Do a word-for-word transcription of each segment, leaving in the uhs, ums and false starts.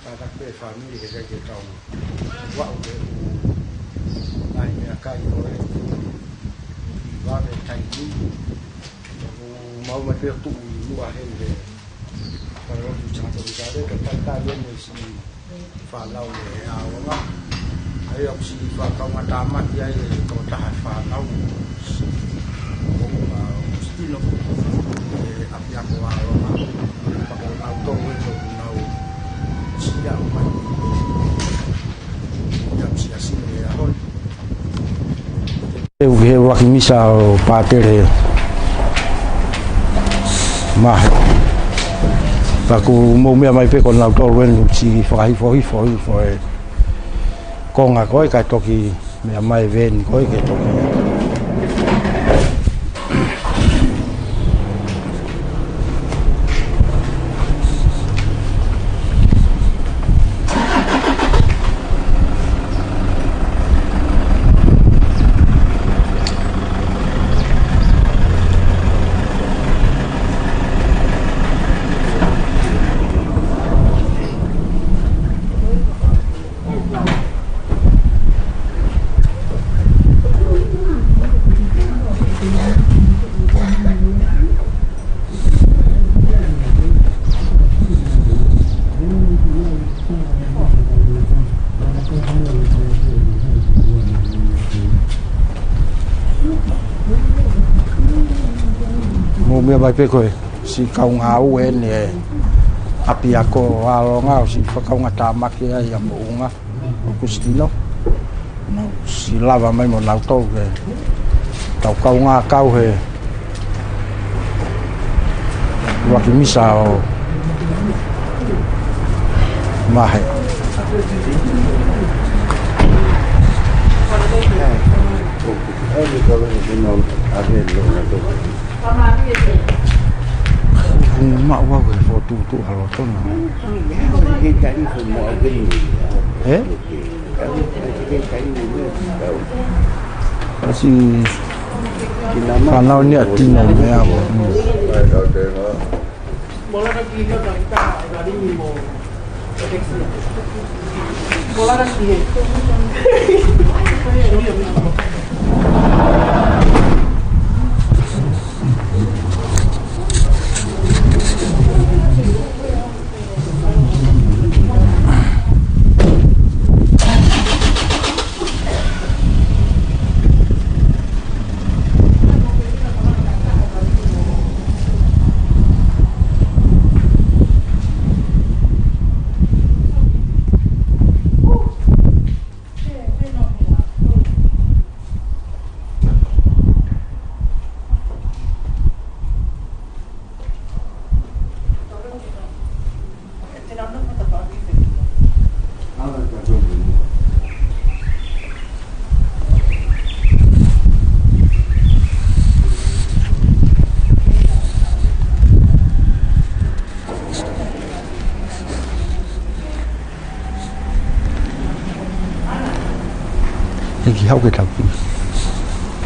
Kātaki pē fāmili he ʻikai ke tau vaʻu ke ʻai meʻakai ko ē ʻi vave taimi. ʻOku mau mai pē ʻo tuʻu ʻi muʻa heni he pale o tu tangata ʻi kare, ka talitali ʻeni siʻi fānau ʻi he ʻaonga. ʻA ia ʻoku siʻi fakaunga tāmaki ai e tokotaha fānau. ʻO, ʻa, ʻo Sitino, ʻi he ʻapiako ʻaonga. Pea ko kinautolu ʻeni ʻoku nau siʻi ʻomai ʻi he ʻapi siasi ʻi he ʻaho ni. ʻE uki he ʻuluaki misa ʻo Pātele Mahe. Pea ʻoku mou meʻa mai pē ko kinautolu ʻeni siʻi fakahifohifo hifo e konga ko ē kae toki meʻa mai e veeni ko ē ke toki. Mou meʻa mai pē ko e siʻi kaungāue ʻeni e ʻapiako ʻaonga ʻo siʻi fakaunga tāmaki ai ʻa Moʻunga ʻo Kusitino. Nau siʻi lava mai mo kinautolu ke tau kaungā kau he ʻuluaki misa ʻo Mahe. Hu maʻu au e fokotuʻutuʻu ʻa loto na. ʻE? Kasi fānau ni ʻa Tino meʻa ko. Hiki hau ke tau ki.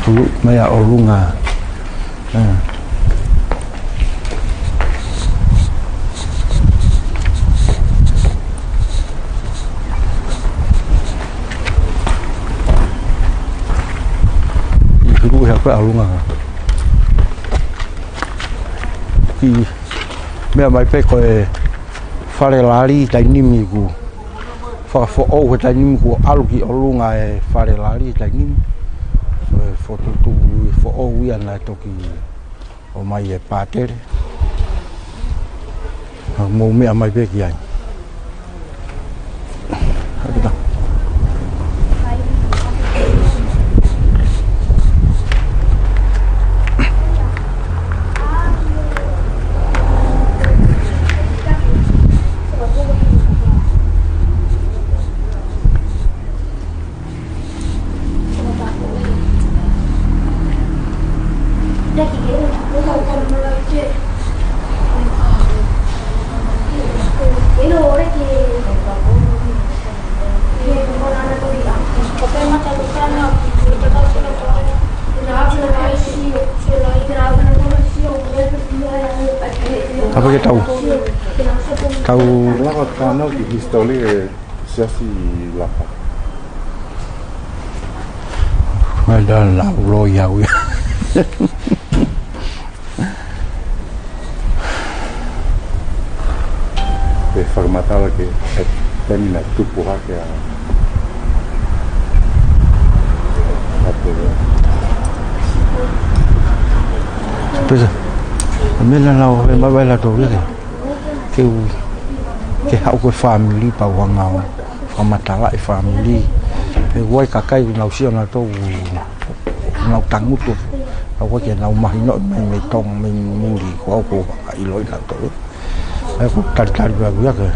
Tulu mai ʻa ʻolunga. ʻA. ʻI hulu he ʻapi ʻa ʻolunga. Ki meʻa mai pē ko e fale lali taimi ni ʻoku fakafoʻou he taimi ni kuo ʻalu ki ʻolunga e fale lali taimi ni. Ko e fokotuʻutuʻu foʻou ia naʻe toki ʻomai ʻe Pātele. Mou meʻa mai pē ki ai. Hake tā. Kapau ke tau, tau lava tana ki histori e siasi Lapa. Mai la la lo ia ia. Pe fakamatala ke e temi na tupu hake a, a te. Pesa. A mena lau he mavae la tau ia ke. Ke u, ke haʻu ko e fāmili pau hanga ʻo fakamatala e fāmili. Pe ʻoku ʻi ai kakai ʻoku nau sio nautolu, nau tangutu. ʻOku ʻikai ke nau mahino mai mei Tonga mei muli ko au ko ʻiloʻi nautolu. ʻA ia ko e talitali pē ʻaku ia ke.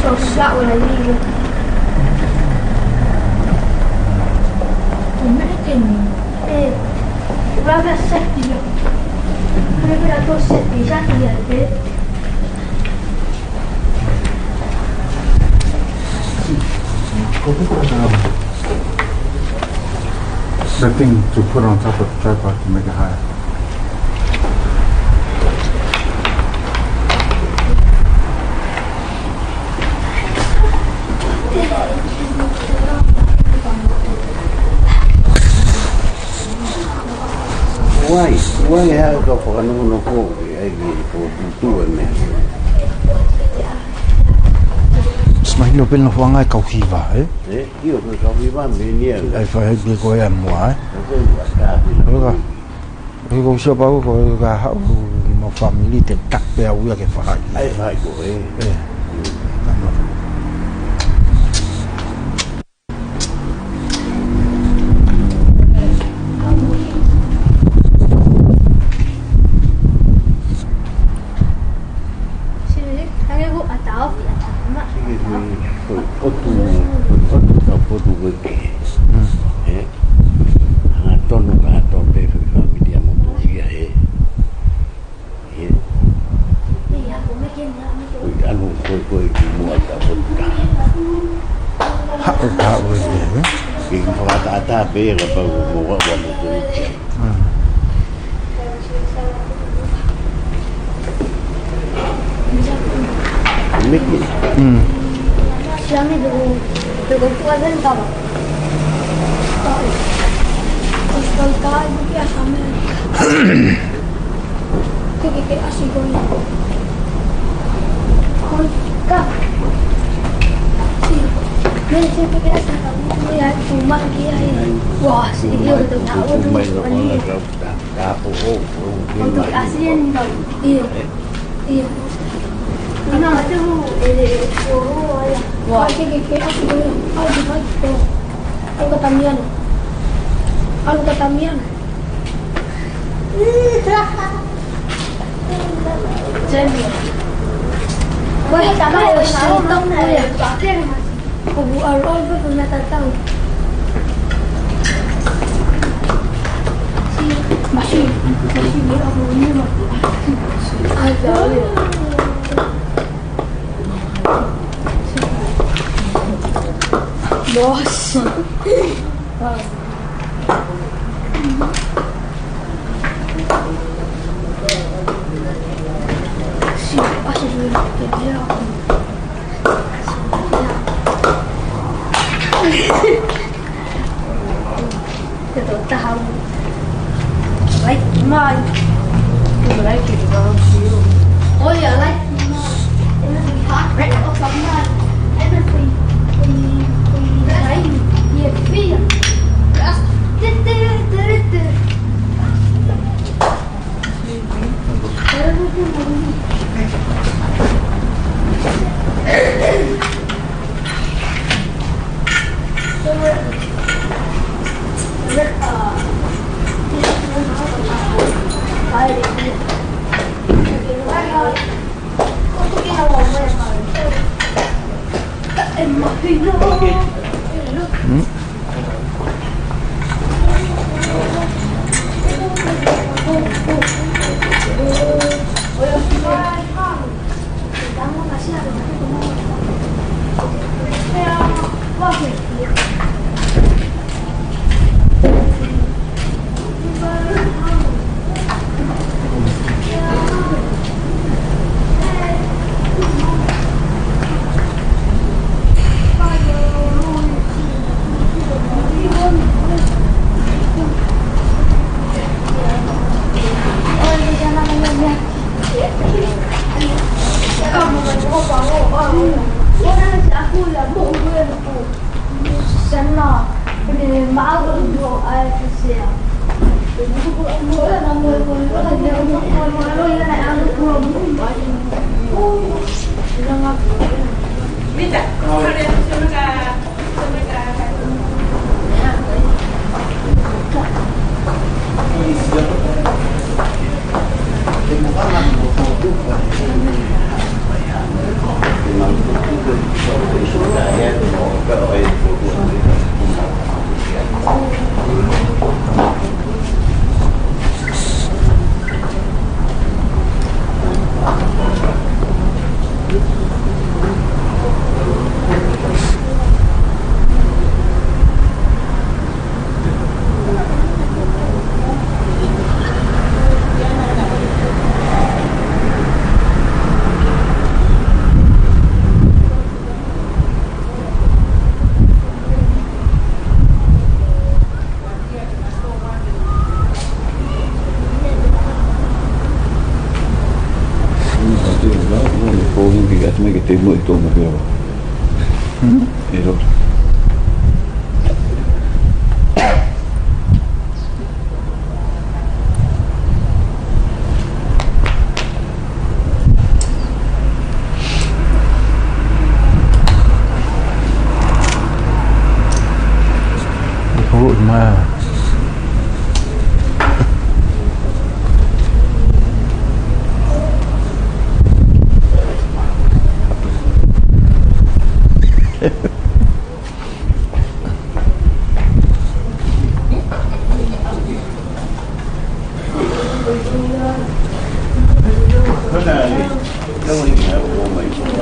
So sharp when I leave it. American. Eh, rather safety. Maybe I go safety, safety, yeah, eh. The thing to put on top of the tripod to make it higher. Why? Why have the whole Ai ki ko tutu e meʻa. Mahino pē ʻoku nau fanga e kau hiva, ē? Ē, ʻio, ko e kau hiva mei nia. ʻAi fai pē ko e ʻamuʻa, ē? Ko e ʻamuʻa, ka pina. Ko e ka, ko e kau sio pau ko e ka haʻu mo fāmili te u taki pē au ia ke fai. ʻAi fai ko ē. Ē. Sike kui, ko e ʻotu, ko e ʻotu ka potu ko ē. Mm. Ē? Hangatonu ka to pe fai fāmili ʻa motu ia ē. Ē. Ko e ʻalu ko ē, ko ē ki muʻa ka potu ka. Haʻu, haʻu ē, ē? Ke fakaʻataʻatā pē ka pau mo ua ua mo ko ē. Mm. Miki. Mm. Siami tu, tu ko tu adan kaba. Ko kai kai buki asame. Ke ke ke asi ko ni. Ko ka. Si. Men si ke ke asi ko ni. Ia tu maki ai. Wah, si io tu na o tu. Mai lo ko na ka. Ka, ka, ʻo, ʻo, ʻo, ʻo, ʻo, ʻio. ʻIo. ʻIo, ma te hu, e, e, ʻo, ʻo, ʻo, ia. Ua. Ke, ke, ke, ʻasi ko ia. ʻAlu ki fai, ʻo. ʻAlu ka tamiana. ʻAlu ka tamiana. Jamie. Weh, mai ʻo si, tau ko ia. Ko bu alo alo pe pe mata tau. Si, masi, masi ni aku ni ma. Ada. Boss. Te tau taha. Like mine. You like it, don't you? Oh, yeah, like mine. And then we hot, right? Oh, fuck mine. And then we, we, we, yeah, fear. Just,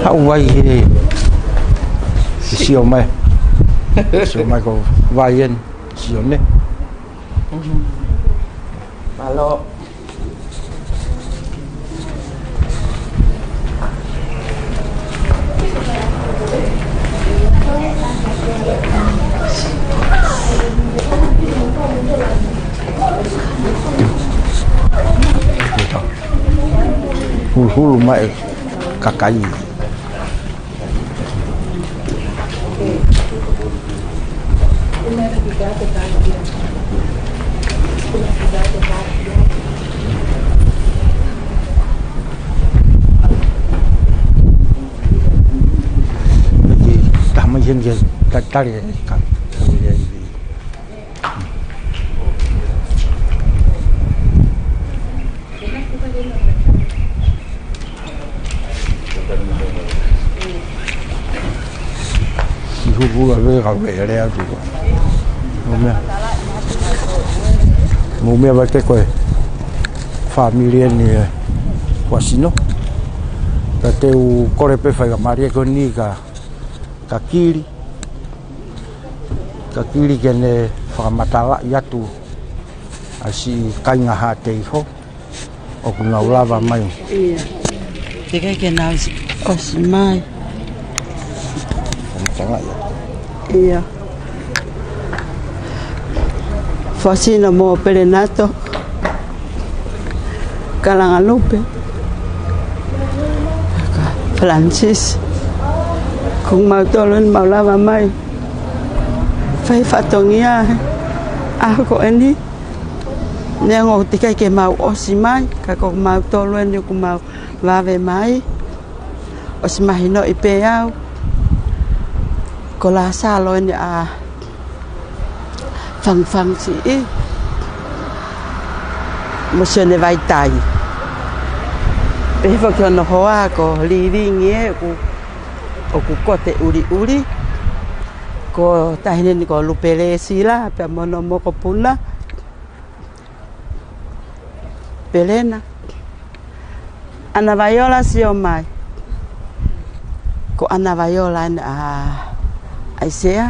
Haʻu ai he, he sio mai. Sio mai ko vai eni, sio ne. Mālō. Huluhulu mai e kakai. Taha mai heni ke ta-, tali e ka. Ki hulu a vea ka vea lea tu. Mo mea. Mo mea vai ke koe. Familia ni, eh, kuo sino. Ka te u kole pē fai ka maria ko ni ka, ka kili. Ka kili ke ne fakamatalaʻi atu ʻa siʻi kāinga Haʻateiho, ʻoku nau lava mai. ʻIo. Teʻeki ke nau ʻosi, ʻosi mai. ʻIo. Fuasino mo Pelenato Kalangalupe Francis. Ko mautolu eni mau lava mai. Fai fatongia he ʻaho ko eni. Neongo teʻeki ke mau ʻosi mai, ka ko mautolu eni ʻoku mau vave mai. ʻOsi mahinoʻi pē au ko Lasalo eni ʻa Fangufangu Siʻi mo Sione Vaitai. Pehē foki hono hoa ko Lilingi ē, ʻoku, ʻoku kote ʻuliʻuli. Ko e taʻahine ni ko Lupelesila, pea mo hono mokopuna Pelena. ʻAna Vaiola Siomai. Ko ʻAna Vaiola eni ʻa ʻAisea.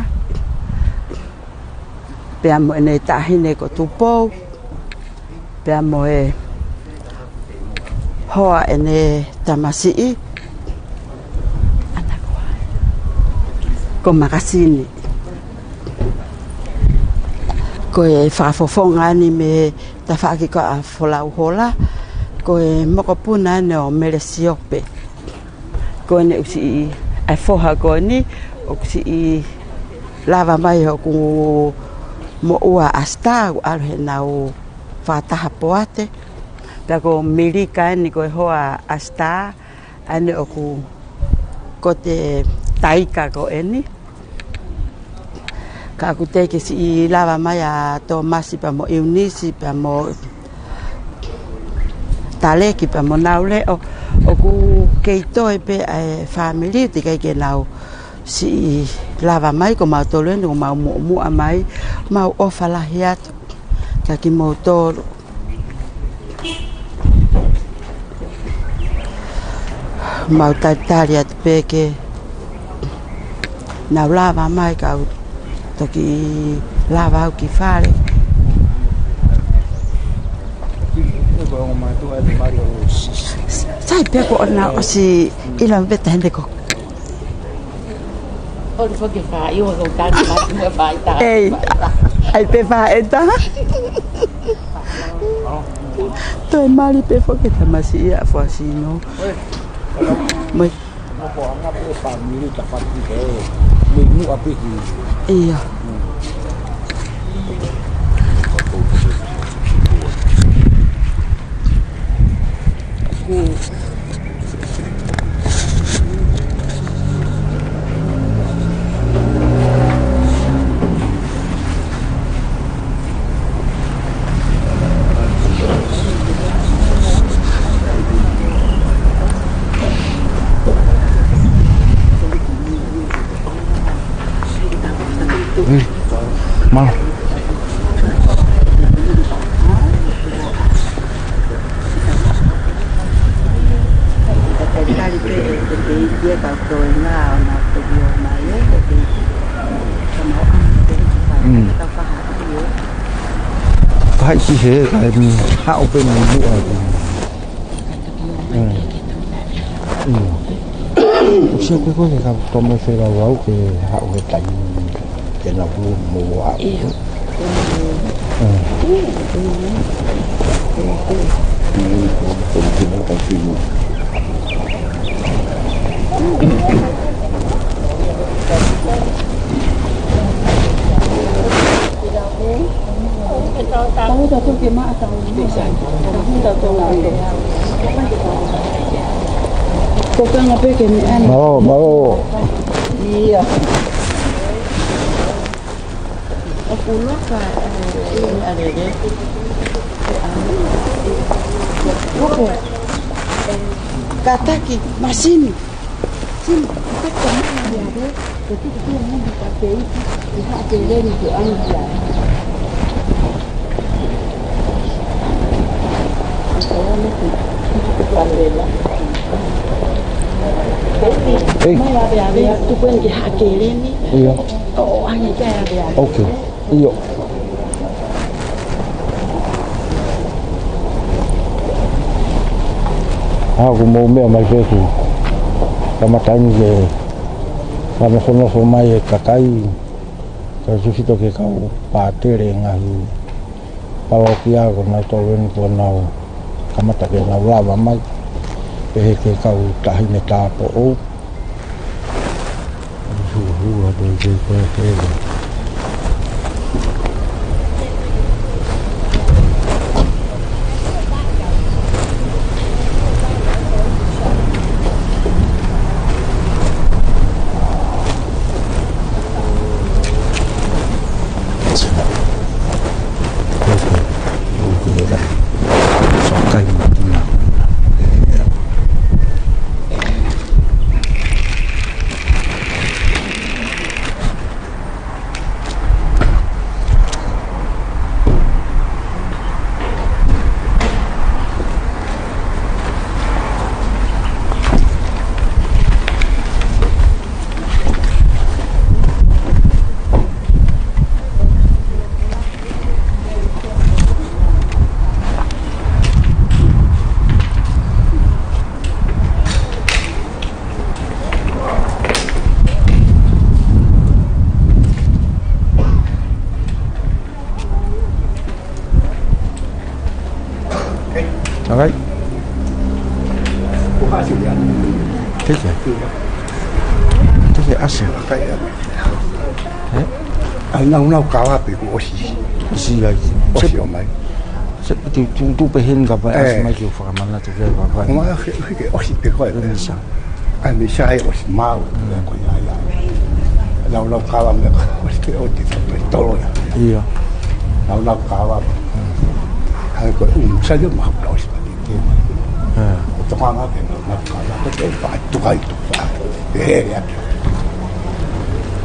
Pea mo ʻene taʻahine ko Tupou. Pea mo e hoa ʻene tamasiʻi ko Makasini. Ko e fakafofonga eni mei he tafaʻaki ko ē ʻa Folauhola, ko e mokopuna eni ʻo Mele Siope. Ko eni ʻoku siʻi, ʻa e foha ko eni, ʻoku siʻi lava mai hoku moʻua ʻa Sita, ʻoku ʻalu heʻenau fakataha poate. Pea ko Milika eni ko e hoa ʻa Sita, ʻa eni ʻoku kote taika ko eni. Ka ʻoku teʻeki ke siʻi lava mai ʻa Tōmasi pea mo ʻIunisi pea mo Taleki pea mo Nauleʻo, ʻoku kei toe pē ʻa e fāmili, teʻeki ke nau siʻi lava mai, ko mautolu eni ʻoku mau muʻomuʻa mai, mau ʻofa lahi atu kiate kimoutolu. Mau talitali atu pē ke nau lava mai kau toki lava au ki fale. Sai pē ko ʻena ʻosi ʻilo pē taʻahine ko ʻOli foki fā, ʻio, ko tani mai mo fā ʻi taha. Ei, ʻai pē fā ʻi taha. Toe mali pē foki tamasiʻi ʻa Fuasino. Mai. Ko anga pē fāmili ta fati pē. Mei muʻa pē ki. ʻIo. Ui, mālō. Mm. Kae ʻi he, kae, mm, haʻu pē mei muʻa. Mm. Mm. Sio pē ko e ka tomo e feilaulau ke haʻu he taimi ke na hū mo au. ʻIo. Mm. Mālō, mālō. ʻIo. ʻOku loka, ʻe, ʻe, ʻe, ʻe. Loka. Kātaki, masini. Ei. ʻIo. Ok. ʻIo. ʻA, ʻoku mou meʻa mai pē ʻoku kamata eni ke fakanofonofo mai e kakai, kae tuku atu ki he kau pātele ngaahi palokia ko ē naʻa nau tolu eni kuo nau kamata ke nau lava mai. Pehē ki he kau taʻahine tāupoʻou. Hua, hua, toi, toi, toi, toi. All right. Take it. Take it, ʻasi. ʻE? ʻAi, nau, nau kava pē kuo ʻosi. ʻOsi ai. ʻOsi ʻo mai. Se, tu, tu, tu pē heni ka ʻalu ʻo ʻasi mai ke u fakamanatu ki ai. Ko e misa. ʻAi, misa ʻosi maʻu. Mm. Ko ia, ia. Nau, nau kava meʻa ʻosi pē ʻo te tau pē tolo ia. Ia. Nau, nau kava. Mm. ʻAi, ko e ʻumu sa ia maʻu ʻosi pē. ʻE. ʻO tokanga ke nau, nau kava. Ko e faʻa tukai tuka. ʻE, ia.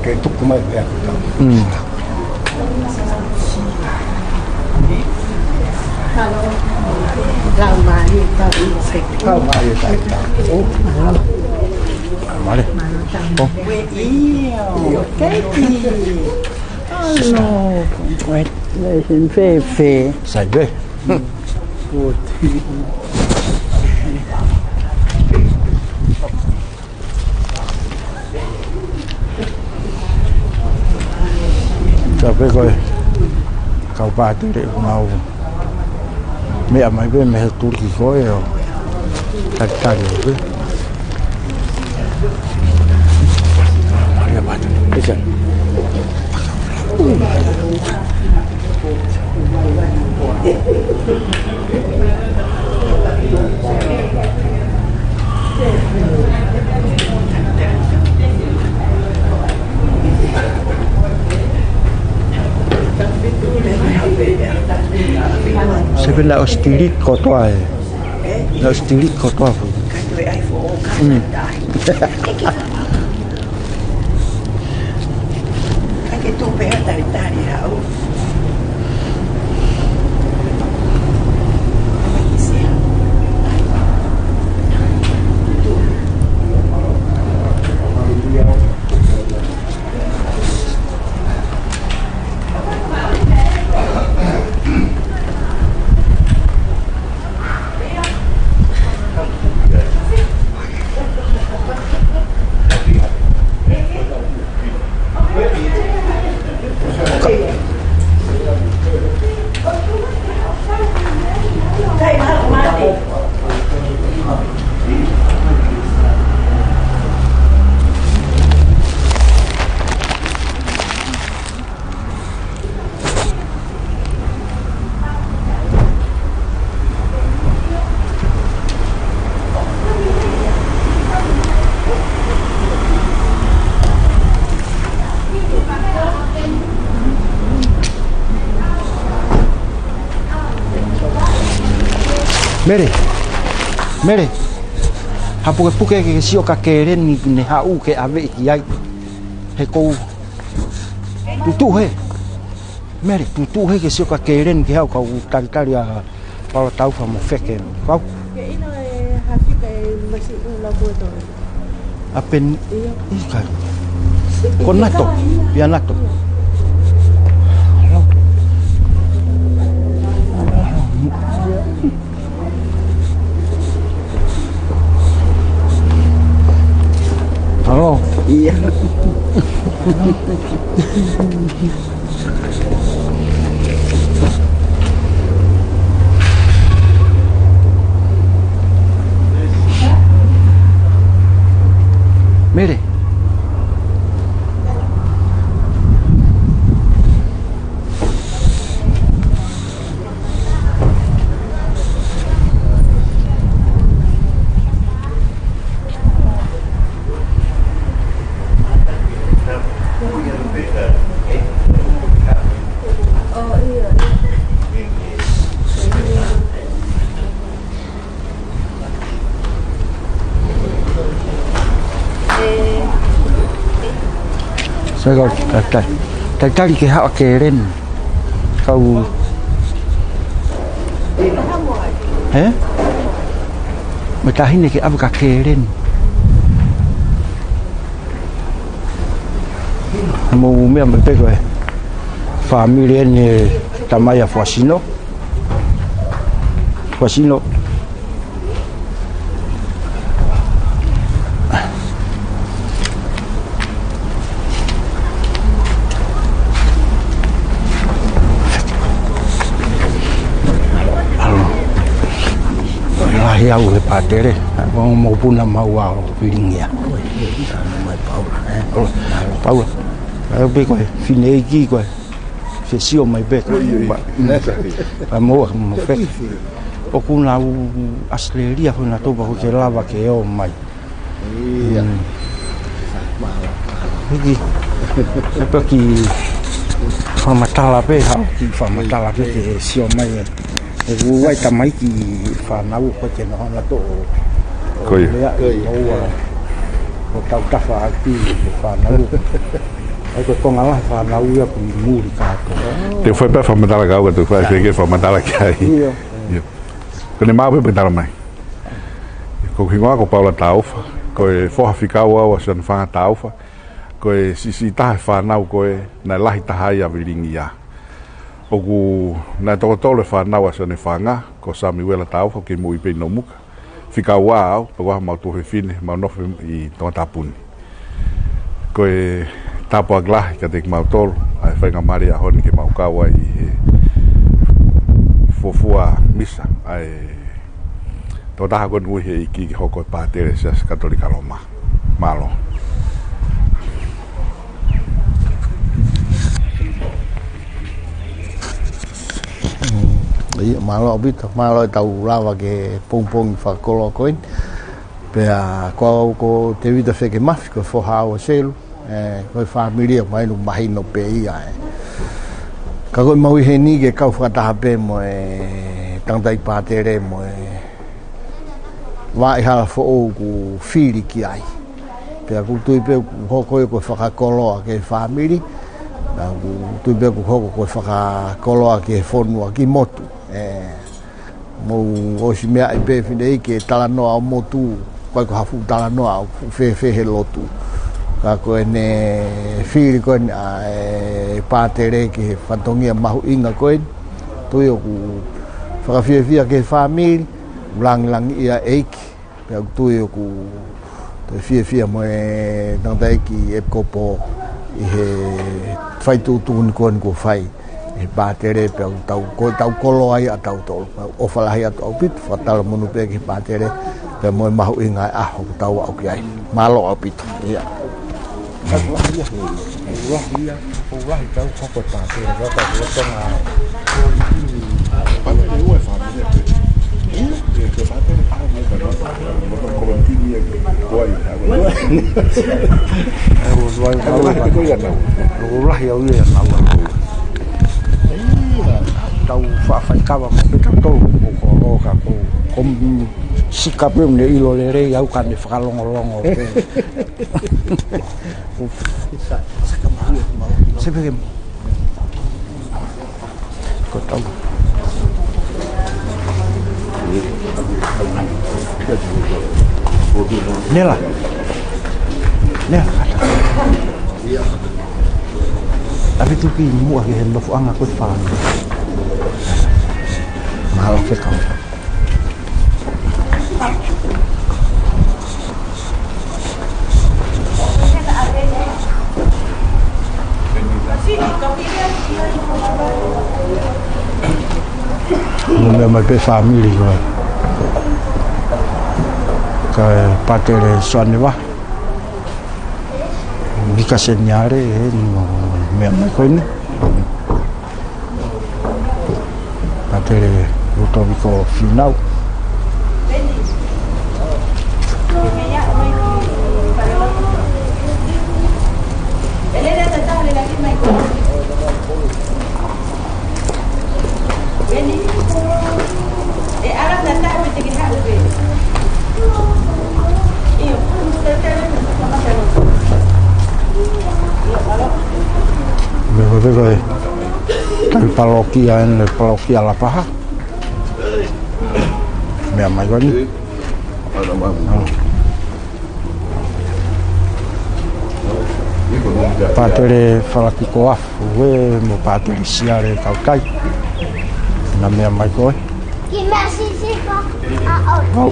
Ke tuku mai pē ʻa e kau. Mm. Lau mai, lau mai. Lau mai, lau mai. ʻO. Mālō. ʻO. ʻIo, keiki. Hello, congratulations, Fefe. Sai pē. Good. Ka pē ko e kau pātele ʻoku nau meʻa mai pē mei he tuliki ko ē ʻo talitali pē. Maria pātele. Esa. Se pē naʻe ʻosi delete kotoa ē. Naʻe ʻosi delete kotoa foki. Mm. Mele. Mele. Haʻu pukepuke ke sio ka Keleni ne haʻu ke ʻave ki ai. He kou. Tutuʻu hē. Mele, tutuʻu hē ke sio ka Keleni ke haʻu kau talitali ʻa Palo Taufa mo Feke. Kau. Ke ʻilo e hafika e masi ʻu lau kua tō. ʻA pē ʻikai. Ko Nato, pea Nato. Mālō. ʻIo. Mele. Sai kau, ta, ta, ta, tali ke haʻu ʻa Kēleni. Kau. Hē? Mo e taʻahine ke ʻave kia Kēleni. Mou meʻa mai pē ko e fāmili eni, tamai ʻa Fuasino. Fuasino. ʻAlo. Lahi au he pātele. Ko e mokopuna maua ʻo Vilingia. ʻAlo. Paula. ʻAlo pē ko e fineʻeiki ko e. Fie sio mai pē ka. ʻIo, ʻio. Ba, ba mo, mo fek. ʻOku nau ʻAositelēlia ko na topa ko ke lava ke ō mai. ʻIo. Mm. Hiki. Pea kiʻi fakamatala pē, haʻu kiʻi fakamatala pē ke sio mai ē. ʻOku ʻi ai tamaiki fānau ko ē ke nau hanga ʻo toʻo. Ko ia. Lea ʻi ʻOua. Ko e tautafa ʻaki e fānau. ʻA ia ko e konga lahi fānau ia ʻoku ʻi muli kātoa. Te u fai pē fakamatala ka u ka te u fai feke fakamatala ki ai. ʻIo. ʻIo. Ko ʻene maʻu pē pē tala mai. Ko hoku hingoa ko Paula Taufa. Ko e foha fika ua ʻo Sione Fanga Taufa. Ko e siʻisiʻi taha e fānau ko ē naʻe lahi taha ai ʻa Vilingia. ʻOku naʻe toko tolu e fānau ʻa Sione Fanga, ko Samiuela Taufa, ʻoku kei moʻui pē ʻi Nomuka. Fika ua au, pea ko au homau tuofefine, mau nofo ʻi Tongatapu ni. Ko e tāpuaki lahi kiate kimautolu, ʻa e faingamālie ʻaho ni ke mau kau ai he fuofua misa, ʻa e tokotaha ko eni ui he ʻEiki ke hoko ko e pātele Siasi Katolika Loma. Mālō. Mm, ʻio, mālō ʻaupito, mālō e tau lava ke pongipongi fakakoloa ko eni. Pea ko au ko Tevita Fekemafi, ko e foha au ʻo Selu, ē, ko e fāmili ʻoku mahino, mahino pē ia, ē. Ka ko e maʻu ʻi heni ke kau fakataha pē mo e tangataʻi pātele mo e Vaʻa ʻi Halafoʻou ʻoku fili ki ai. Pea ʻoku tui pē ʻoku hoko ia ko e fakakoloa ki he fāmili. Pea ʻoku tui pē ʻoku hoko ko e fakakoloa ki he fonua, ki motu. Ē, mou ʻosi meaʻi pē fineʻeiki e talanoa ʻo motu, ʻoku ʻikai ko ha fuʻu talanoa ʻoku fēfē he lotu. Ka ko ʻene fili ko eni ʻa e pātele ki he fatongia mahuʻinga ko eni. Tui ʻoku fakafiefia ki he fāmili, langilangiʻia e ʻEiki, pea ʻoku tui ʻoku toe fiefia mo e tangataʻeiki ʻEpikopo ʻi he fai tuʻutuʻuni ko eni kuo fai ʻe he pātele, pea ʻoku tau, ko e tau koloa ia ʻa tautolu. Pea ʻofa lahi atu ʻaupito, fakatalamonū pē ki he pātele, pea mo e mahuʻinga e ʻaho ʻoku tau aʻu ki ai. Mālō ʻaupito. ʻIo. Ka ko e lahi ia, ko e lahi ia, ko e lahi tau ka ko e pātele, ka ko e Tonga. Pātele ua e fāmili pē. Ia, ko e pātele, ʻa, mo ka no, mo ka kolonitini ia, ko ai, ʻa, ko ai. ʻE, ko ai, ko ai, ko ai, ko ai, ko ai. Ko e lahi au ia, nau. Ia, tau faʻa faikava mo pē tau tolu, ko, ko, ko, ka ko, ko, mm, sika pē ne ʻilo lelei au ka ne fakalongolongo pē. Ko tau. Nela. Nela. ʻAve tuki muʻa ki he nofoʻanga ko e fānau. Mālō Fekau. Mo e meʻa mai pē fāmili ko ē. Ko e Pātele Soaneva. Vika Seniale, ē, mo e meʻa mai ko eni. Pātele Lutoviko Fīnau. Meʻa ko ē, ko e tali palokia ʻeni, palokia Lapaha. Meʻa mai ko eni. Pātele Falakiko Afu ē mo Pātele Siale Kaukai. Na meʻa mai ko ē. Ki meʻa sisiko a o. Au.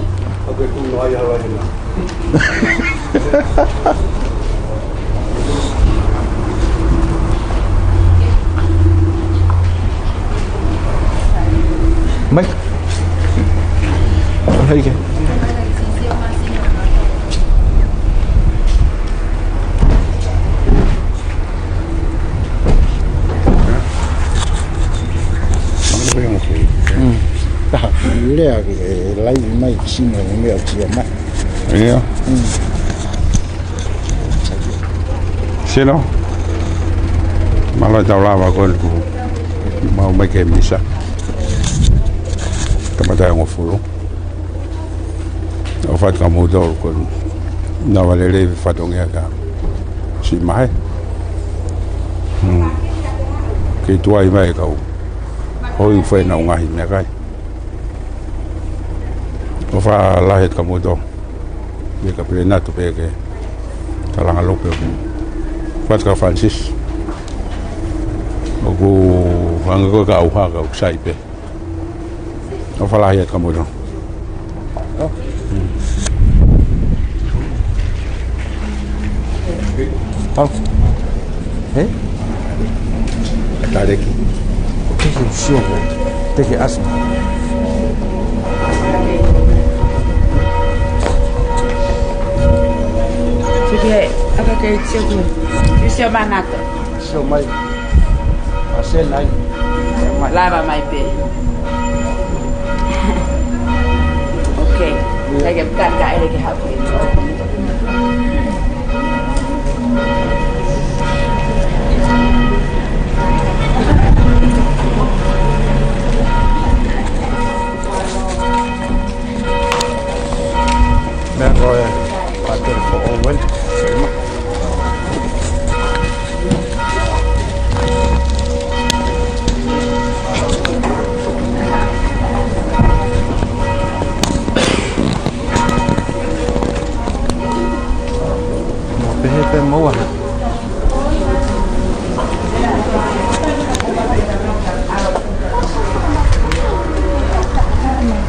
Mai. Hai ke. Mm. Taha, lea ke, e, laivi mai ki sino, meʻa tia mai. Ia. Mm. Sino. Mālō e tau lava ko ē kuo mau mai ke misa. Kamata e hongofulu. ʻOfa atu kia moutolu ko ē naʻa mou lelei, fatongia ka siʻi mahe. Hmm. Kei tuai mai kau hoi fai ʻenau ngaahi meʻakai. ʻOfa lahi atu kia moutolu. Pea ka pele natu pē ke kalanga lope ʻoku. ʻOfa atu kia Francis. ʻOku hangē ko e ka ʻauha ka ʻoku sai pē. ʻOfa lahi atu kia moutolu. Oh. Hē? Taleki. Teke sio. Teke asa. Sike, aka ke sio. Sio manako. Sio mai. Ase nai. Lava mai pē. Ok. Ia. Kae ke kaka ele ke haʻu. Meʻa ko ē, pātele foʻou eni. Mo pehē pē mo ua.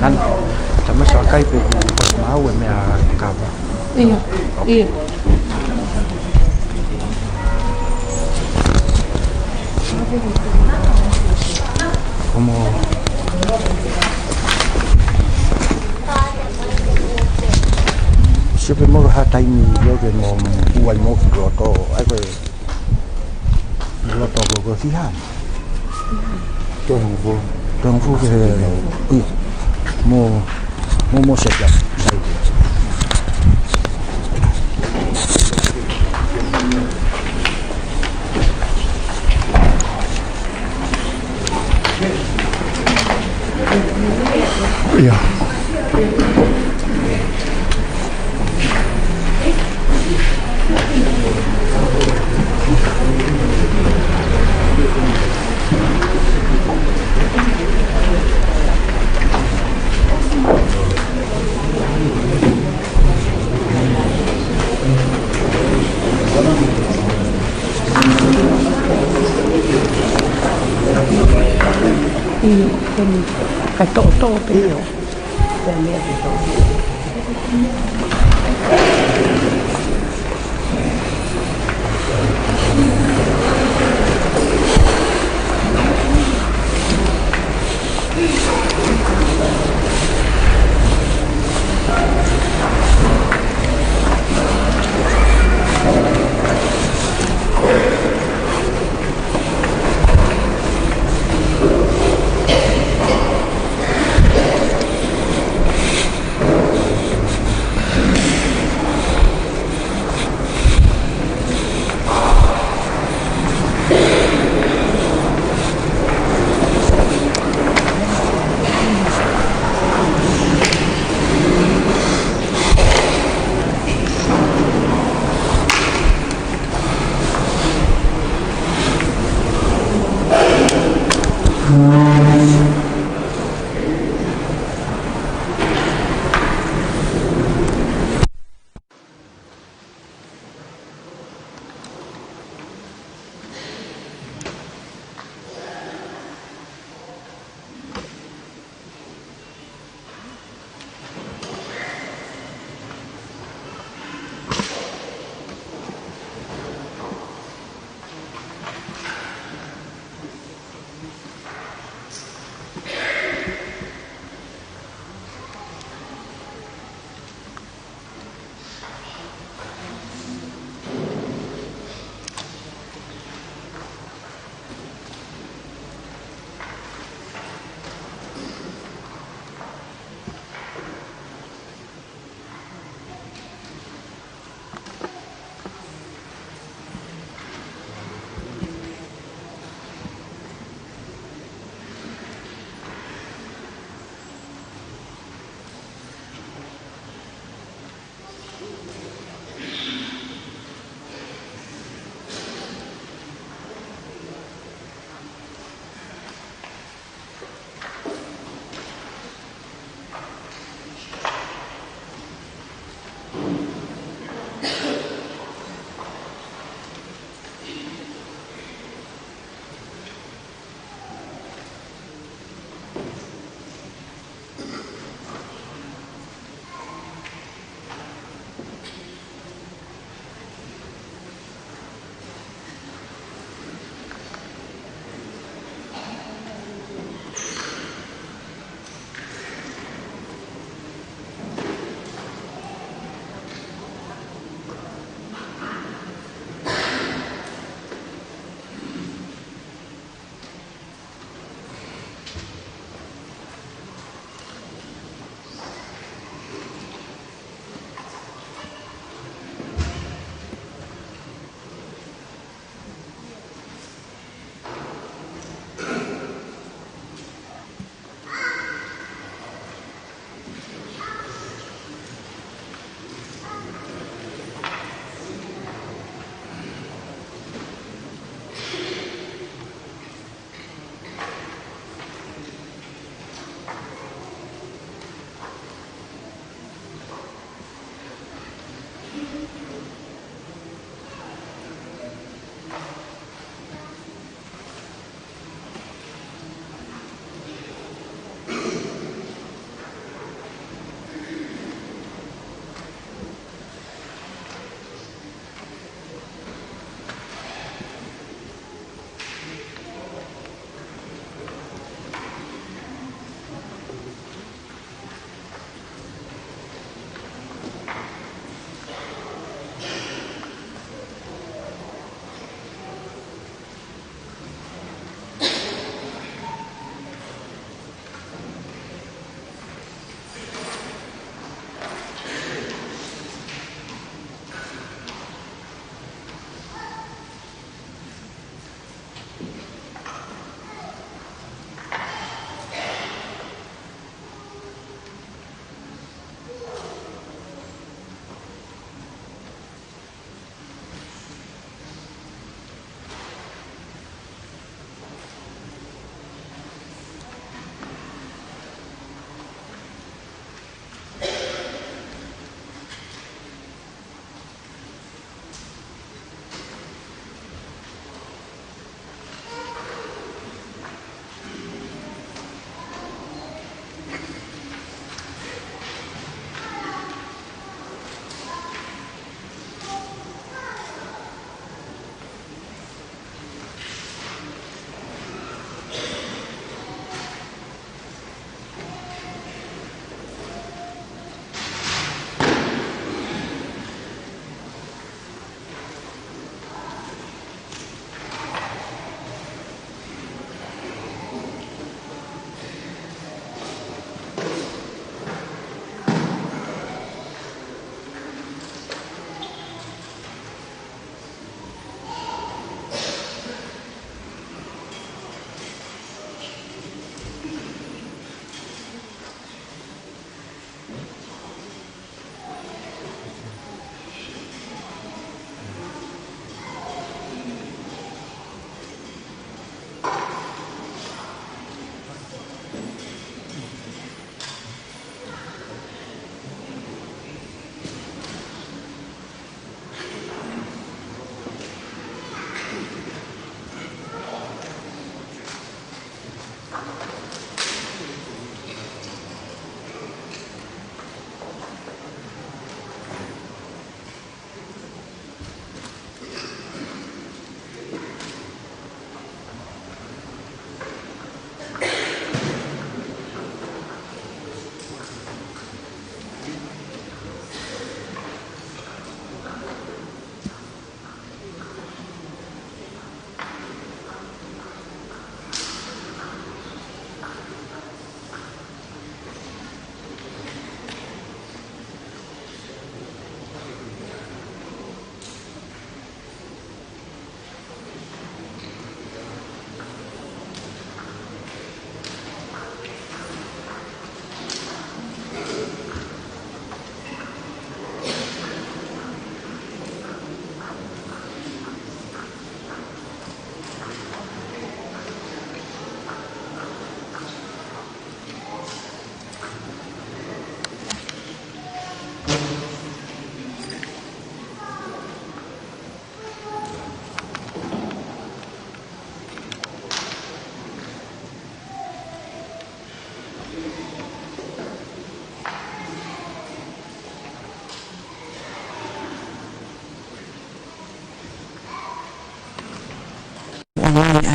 Nan, tama sa kai pē, mau e meʻa kava. Ia, ia. Komo. Sio pē mo ha taimi ʻo ke mo uai mo ki loto, ʻai ko e loto ko ko fiha. Tō hongofulu. Tō hongofulu ke he, ui, mo, mo, mo se kia. Ia. Ka toʻotoʻo pē. Ia.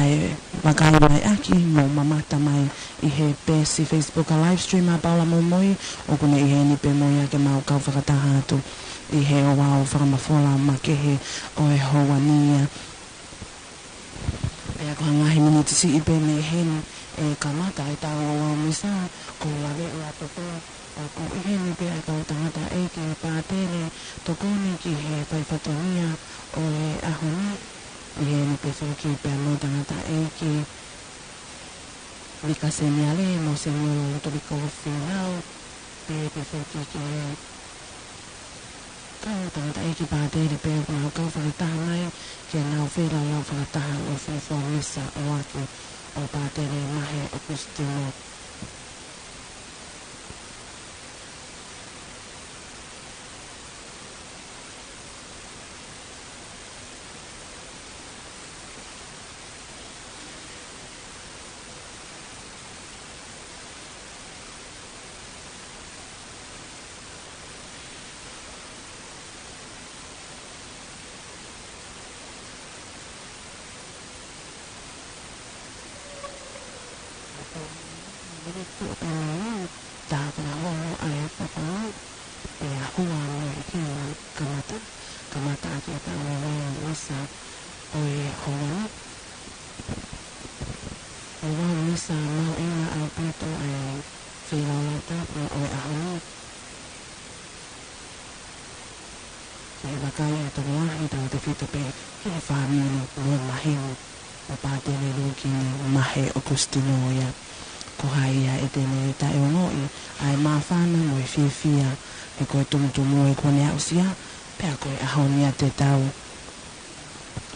ʻE vakai mai ʻaki, mou mamata mai ʻi he peesi Facebook ʻa Livestream ʻa Paula Moimoi, ʻoku ne ʻi heni pē mo ia ke mau kau fakataha atu ʻi he ouau fakamafola makehe ʻo e houa ni ia. Pea ko e ngaahi miniti siʻi pē mei heni ʻe kamata ʻetau ouau misa, ʻoku laveʻi atu pē ʻoku ʻi heni pē ʻa e kau tangataʻeiki pātele tokoni ki he faifatongia ʻo e ʻaho ni. ʻI heni pē foki pea mo e tangataʻeiki Lika Seniale mo Seniolo Lutoviko Fīnau, pea pē foki ki he kau tangataʻeiki pātele pē ʻoku nau kau fakataha mai ke nau feilaulau fakataha ʻo fuofua misa ʻo ʻoatu ʻo pātele Mahe ʻOkusitino. Taha kona holo ʻa e papa, pea hua mo e hina kamata, kamata ʻaki ʻetau ouau misa ʻo e houa ni. Ouau misa mahuʻinga ʻaupito ʻa e feilaulau tāpuaki ʻo e ʻaho ni. ʻE vakai ʻa e tokolahi tautefito pē ki he fāmili mo e maheni ʻo pātele Lukini Mahe ʻOkusitino ia. Ko hai ia ʻe te ne taʻeʻoua ʻa e māfana mo e fiefia, he ko e tumutumu ē kuo ne aʻusia, pea ko e ʻaho ni ia te tau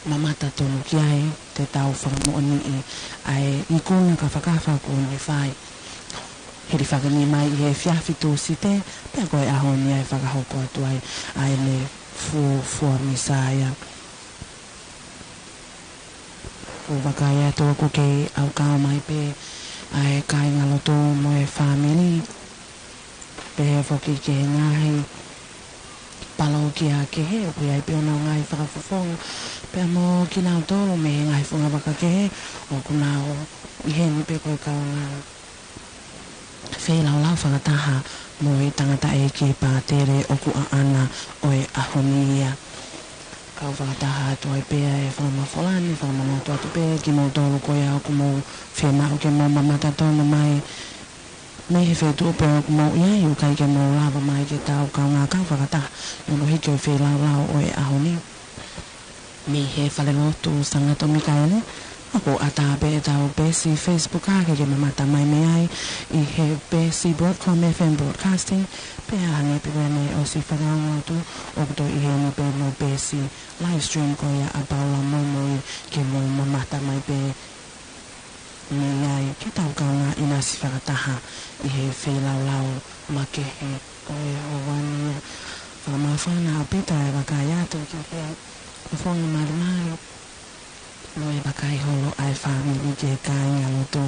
mamata tonu ki ai, te tau fakamoʻoniʻi ʻa e ikuna kafakafa kuo ne fai. Hilifaki ni mai ʻi he efiafi Tūsite, pea ko e ʻaho ni ia ʻe fakahoko atu ai ʻa ʻene fuofua misa ia. ʻOku vakai atu ʻoku kei ʻaukau mai pē ʻa e kāingalotu mo e fāmili, pehē foki ki he ngaahi palōkia kehe, ʻoku ʻi ai pē honau ngaahi fakafofonga, pea mo kinautolu mei he ngaahi fungavaka kehe, ʻoku nau ʻi heni pē ko e kaungā feilaulau fakataha mo e tangataʻeiki pātele ʻoku ʻaʻana ʻo e ʻaho ni ia. Kau fakataha atu ai pē ʻa e fakamafola ni, fakamanatu atu pē kimoutolu ko ia ʻoku mou fiemaʻu ke mou mamata tonu mai mei he feituʻu pē ʻoku mou ʻi ai, ʻoku ʻikai ke mou lava mai ke tau kaungā kau fakataha ʻi hono hiki ʻo e feilaulau ʻo e ʻaho ni. Mei he falelotu Sangato Mikaele, ʻoku ʻatā pē ʻetau peesi Facebook ā ke ke mamata mai mei ai ʻi he peesi Broadcom F M Broadcasting, pea hangē pē ko ia naʻe ʻosi fakaongo atu, ʻoku toe ʻi heni pē mo e peesi Livestream ko ia ʻa Paula Moimoi ke mou mamata mai pē mei ai ke tau kaungā ʻinasi fakataha ʻi he feilaulau makehe ʻo e houa ni ia. Fakamāfana ʻaupito ʻa e vakai atu ki he fofonga malimali mo e vakai holo ʻa e fāmili ki he kāingalotu,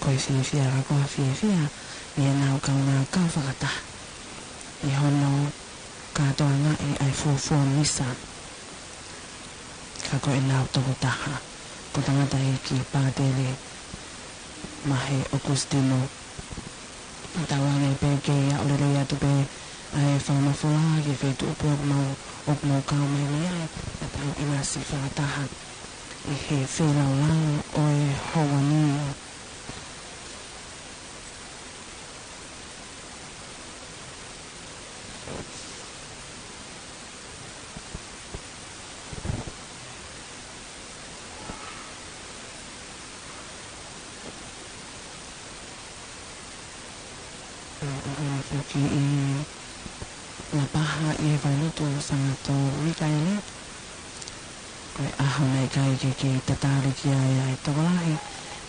ko e fiefia ka ko ha fiefia ʻi heʻenau kaungā kau fakataha ʻi hono kātoangaʻi ʻa e fuofua misa. Ka ko ʻenau tokotaha, ko tangataʻeiki pātele Mahe ʻOkusitino. Tauange pē ke aʻu lelei atu pē ʻa e fakamafola ki he feituʻu pē ʻoku mou, ʻoku mou kau mai mei ai, ke tau ʻinasi fakataha ʻi he feilaulau ʻo e houa ni. ʻA, ʻa, ʻa, foki ʻi Lapaha ʻi he falelotu Sangato Mikaele. Ko e ʻaho naʻe ʻikai ke kei tatali ki ai ʻa e tokolahi,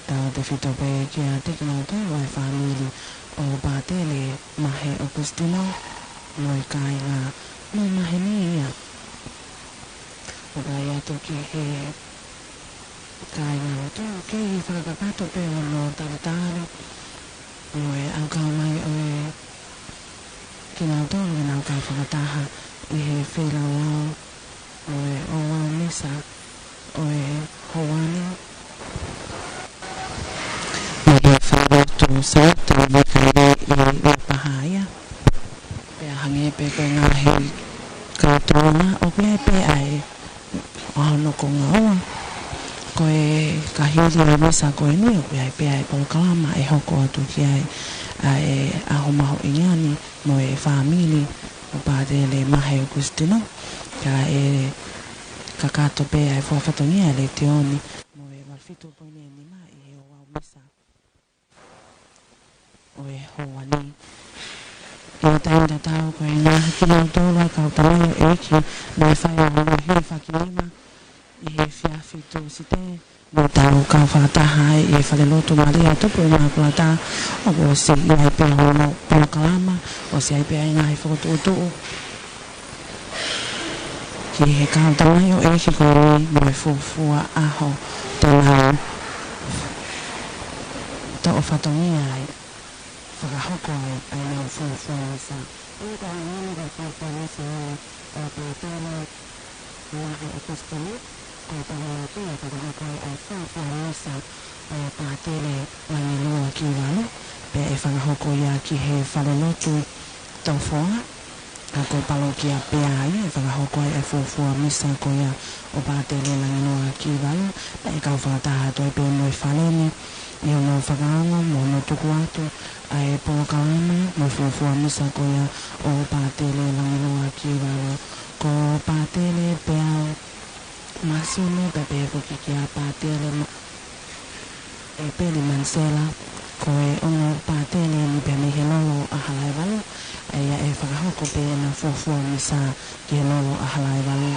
tautefito pē kiate kinautolu ʻa e fāmili ʻo pātele Mahe ʻOkusitino mo e kāinga, mo e maheni ia. ʻOku ʻai atu ki he kāingalotu, kei fakakakato pē hono talitali mo e ʻaukau mai ʻo e kinautolu ke nau kau fakataha ʻi he feilaulau ʻo e ouau misa ʻo e houa ni. ʻo Saute Mikaele ʻi Lapaha ia. Pea hangē pē ko e ngaahi kau tōna, ʻoku ʻi ai pē ʻa e ʻaho nokongaua. Ko e ka hili ʻa e misa ko eni, ʻoku ʻi ai pē ʻa e polokalama ʻe hoko atu ki ai ʻa e ʻaho mahuʻinga ni mo e fāmili ʻo Pātele Mahe ʻOkusitino. Ka ʻe kakato pē ʻa e fua fatongia ʻa e Letiō ni mo e valu fitu poini nima ʻi he ouau misa ʻo e houa ni. ʻI he taimi tatau ko e ngaahi kinautolu ʻa e kau tamaioʻeiki naʻe fai ʻa hono hilifaki nima ʻi he efiafi Tūsite, mo tau kau fakataha ai ʻi he falelotu Malia Tupu ʻImakulata, ʻoku ʻosi ʻi ai pē hono polokalama, ʻosi ʻi ai pē ʻa e ngaahi fokotuʻutuʻu ki he kau tamaioʻeiki ko eni mo e fuofua ʻaho te nau toʻo fatongia ai, fakahoko ai ʻa ʻenau fuofua misa. ʻOku ʻi ai ʻa e fuofua misa ʻo Pātele Mahe ʻOkusitino, ko e taha atu ʻe fakahoko ai ʻa e fuofua misa ʻo Pātele Langilua Kivalu, pea ʻe fakahoko ia ki he falelotu Tofoa, ka ko e palokia pē ia ʻe fakahoko ai ʻa e fuofua misa ko ia ʻo Pātele Langilua Kivalu, pea ʻe kau fakataha atu ai pē mo e fale ni ʻi hono fakaongo mo hono tuku atu ʻa e polokalama mo e fuofua misa ko ia ʻo Pātele Langilua Kivalu. Ko Pātele Peau Masunu, pea pehē foki kia Pātele Ma-, ʻEpeli Manisela, ko e ongo pātele ni pea mei he lolo ʻa Halaevalu, ʻa ia ʻe fakahoko pē ʻena fuofua misa ki he lolo ʻa Halaevalu.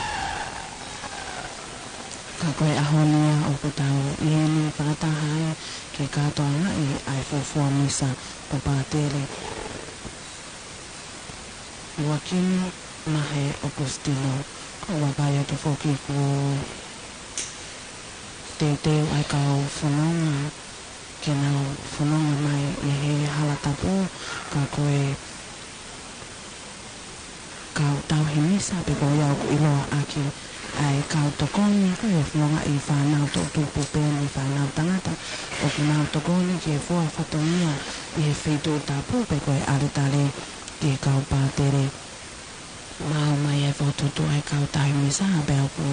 Ka ko e ʻaho ni ia ʻoku tau ʻi heni fakataha ai ke kātoangaʻi ʻa e fuofua misa ʻo Pātele Luakini Mahe ʻOkusitino. ʻOku vakai atu foki kuo teuteu ʻa e kau fononga ke nau fononga mai ʻi he hala tapu, ka ko e kau tauhi misa pē ko ia ʻoku ʻiloa ʻaki ʻa e kau tokoni, ko e fonongaʻi fānau toʻutupu pea mo e fānau tangata ʻoku nau tokoni ki he fua fatongia ʻi he feituʻu tapu pe ko e ʻalitale ki he kau pātele. Maʻu mai ʻa e fokotuʻutuʻu ʻa e kau tauhi misa, pea ʻoku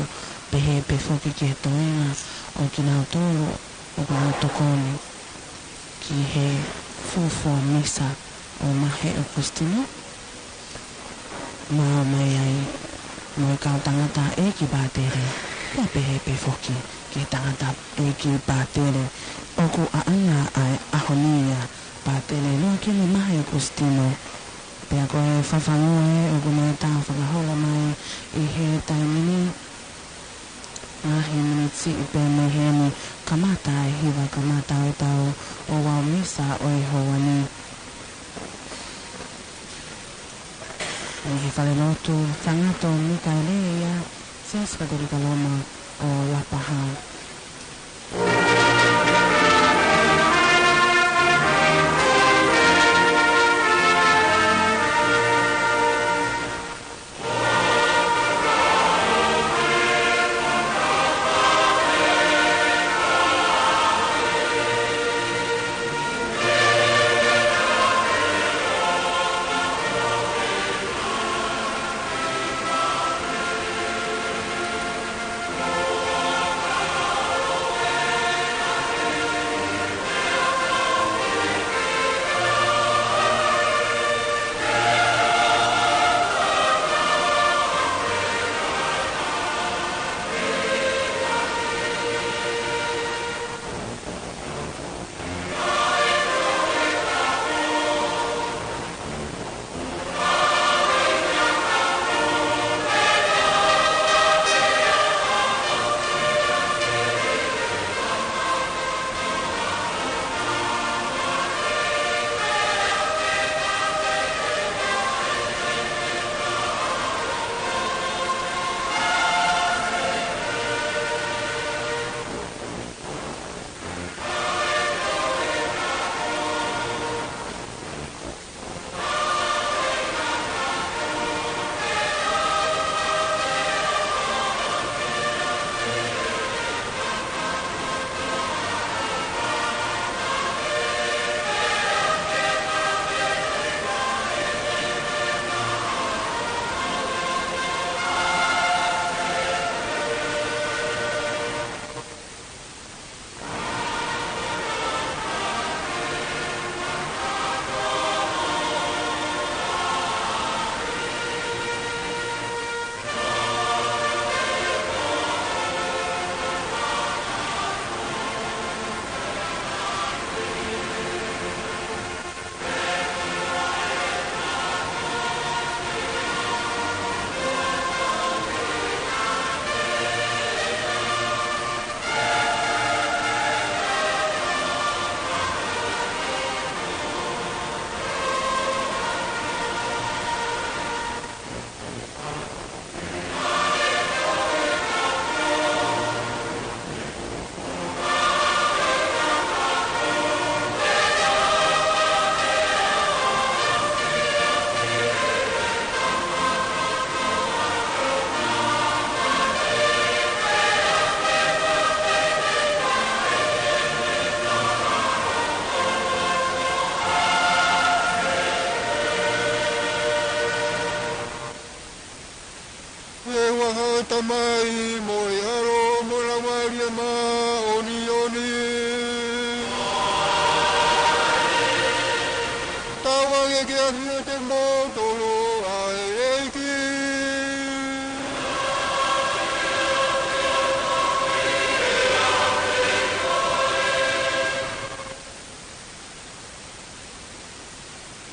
pehē pē foki ki he toenga ʻo kinautolu ʻoku nau tokoni ki he fuofua misa ʻo Mahe ʻOkusitino. Maʻu mai ai mo e kau tangataʻeiki pātele, pea pehē pē foki ki he tangataʻeiki pātele ʻoku ʻaʻana ʻa e ʻaho ni ia, Pātele Luakini Mahe ʻOkusitino. Pea ko e fafangu ē ʻoku ne tā fakaholo mai ʻi he taimi ni, ngaahi miniti pē mei heni, kamata ʻa e hiva kamata ʻo ʻetau ouau misa ʻo e houa ni. ʻI he falelotu Sangato Mikaele ia, Siasi Katolika Loma ʻo Lapaha.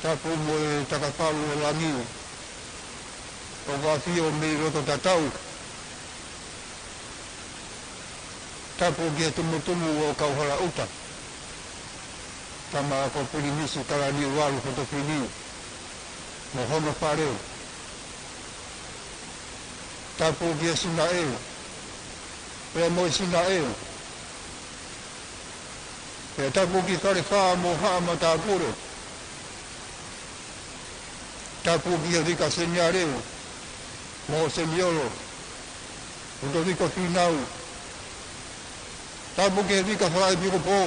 Tapu mo e takapalu ʻo langi, ʻoku ʻafio mei loto tatau. Tapu ki he tumutumu ʻo Kauhalaʻuta, tama ko Pilinisi Kalaniuvalu Fotofini mo hono fale. Tapu ki he Sinaʻe, pea mo e Sinaʻe. Pea tapu ki Falefā mo Haʻa Matāpule. Tapu ki he Vika Seniale mo Seniolo, Lutoviko Fīnau. Tapu ki he Vika Falaʻepikopō,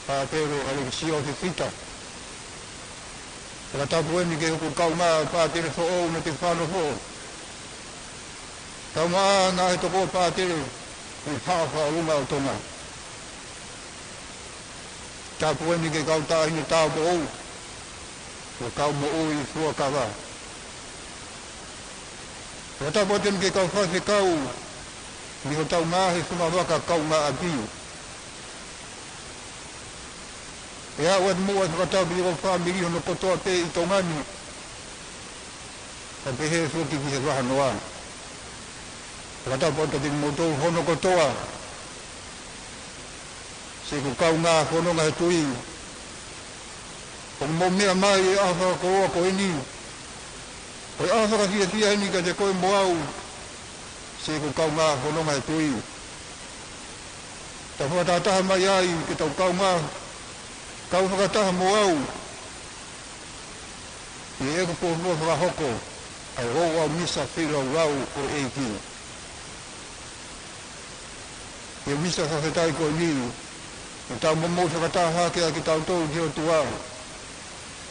Pātele ʻAlekisio Fifita. Fakatapu eni ki hoku kaungā pātele foʻou mo e fānau foʻou, kaungā ngaahi toko pātele ʻi he Haʻa Fakalunga ʻo Tonga. Tapu eni ki he kau taʻahine tāupoʻou mo e kau moʻui fuakava. Fakatapu atu eni ki he kau faifekau mei hotau ngaahi fungavaka kaungāʻapi. Pea ʻoatu muʻa e fakatapu ki hoku fāmili hono kotoa pē ʻi Tonga ni, kae pehē foki ki he vahanoa. Fakatapu atu kiate kimoutolu hono kotoa, siʻi kaungā fononga he tui, ʻoku mou meʻa mai he ʻaho fakakoloa ko eni, ko e ʻaho fakafiefia eni kiate koe mo au, siʻi kaungā fononga he tui. Tau fakatahataha mai ai ke tau kaungā, kau fakataha mo au ʻi heʻeku fuofua fakahoko ʻa e ouau misa feilaulau ʻo e ʻEiki. ʻI he misa fakafetaʻi ko eni, ʻoku tau momou fakataha hake ʻa kitautolu ki he ʻOtua.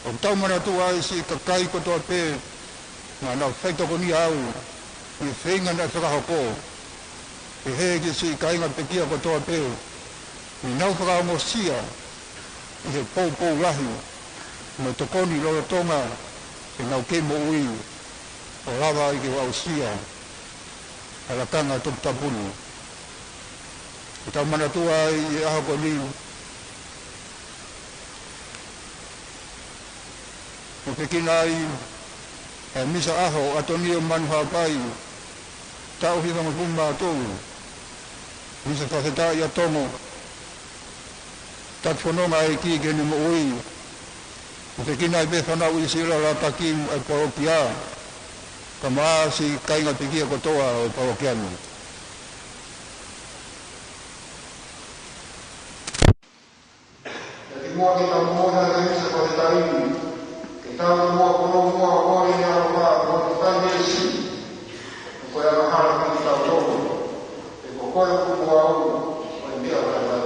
ʻOku tau manatua ai siʻi kakai kotoa pē naʻa nau faitokonia au ʻi he feinga naʻe fakahoko, pehē ki he siʻi kāinga pekia kotoa pē ne nau fakaongosia ʻi he poupou lahi mo e tokoni lolotonga ʻenau kei moʻui, ʻo lava ai ke aʻusia ʻa e lakanga toputapu ni. ʻOku tau manatua ai ʻi he ʻaho ko eni, ʻoku fekina ai ʻa e misa ʻaho ʻo ʻAtonio Manuhapai, taʻu hivangofulu mā tolu, misa fakafetaʻi ʻa Tongo, taki fononga ʻa e ʻEiki ki heʻene moʻui. ʻOku fekina ai pē fānau ʻIsileli ʻa e palokia, kae ʻumaʻā siʻi kāinga pekia kotoa ʻo e palokia ni. Kimuʻa ke tau moʻui he misa fakafetaʻi, ke tau moʻui ʻi he ʻaloʻofa mo e fakafiefia. Ko e angahala kiate kitautolu, he ko koe ʻoku mo au ʻa e meʻa fakafetaʻi.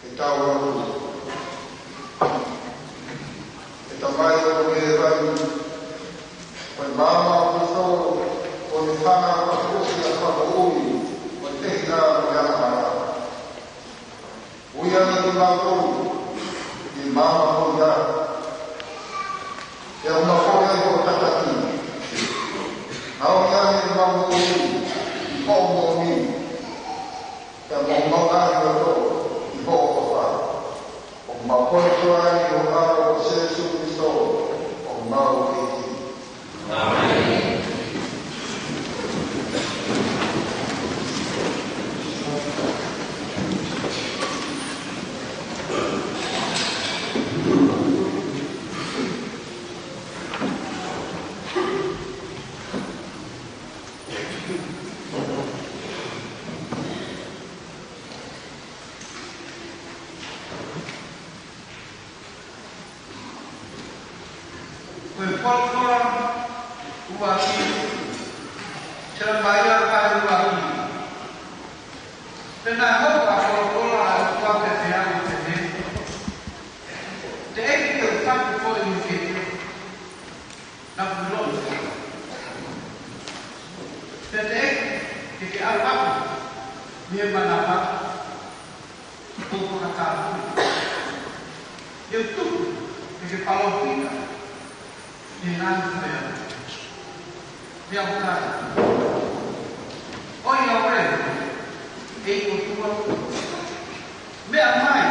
Ke tau lotu. ʻE Tamai ʻoku ʻi hēvani, ko e maama ʻo e ʻaho, ko e hanga ʻo e ʻaho ʻo e fakamoʻui, ʻo e tehi ʻa e angahala. Ui ange kimautolu ki he maama ko ia. ʻE ʻoua naʻa fole ai hoʻo tataki. Ngaohi ange ʻemau moʻui ʻi hoʻo moʻoni. Pea mau maʻu ʻa e loto ʻi hoʻo ʻofa. ʻOku mau kole kotoa ʻi he huafa ʻo Sēsū Kalaisi, ko homau ʻEiki. ʻĀmeni. Ko e folofola ʻuluaki, Selemaia vahe ʻuluaki. Pea naʻe hoko ʻa e folofola ʻa e ʻOtua kiate au ʻo pehē: Teʻeki ke u fatu koe ʻi he kehe, naʻa ku ʻiloʻi koe. Pea teʻeki ke ke ʻalu atu mei he manava ʻo u fakatapui. Te u tuku ke ke palōfita ʻi he ngaahi fale ʻo e ʻOtua. ʻOiauē, ʻe ʻOtua, meʻa mai,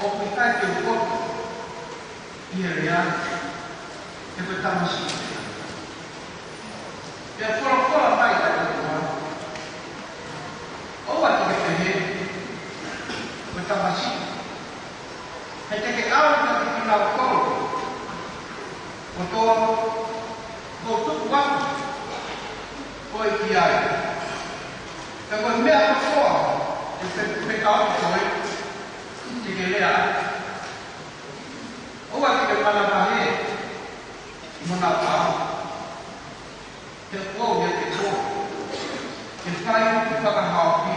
ʻoku ʻikai te u poto ʻi he lea, he ko e tamasiʻi au. Pea folofola mai ʻa e ʻOtua: ʻOua te ke pehē, ko e tamasiʻi, he te ke ʻalu kiate kinautolu kotoa kuo u tuku atu koe ki ai. Pea ko e meʻa kotoa ʻe fe-, fekauʻi koe, te ke lea ai. ʻOua te ke manavahē mo nau ʻalu, he ʻoku ou ʻiate koe ke fai ʻeku fakahaofi,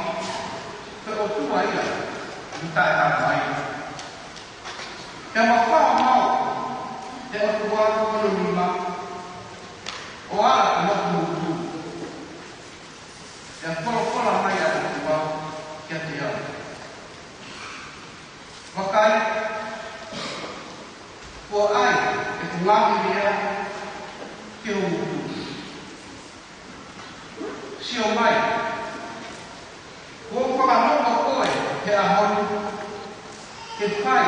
ko e ʻOtua ia ʻoku taʻehāmai. Pea mafao maʻu ʻe he ʻOtua hono nima ʻo ala ki hoku ngutu. Pea folofola mai ʻa e ʻOtua kiate au: Vakai, kuo ʻai ʻeku ngaahi lea ki ho ngutu. Sio mai, kuo u fakanonga koe he ʻaho ni ke fai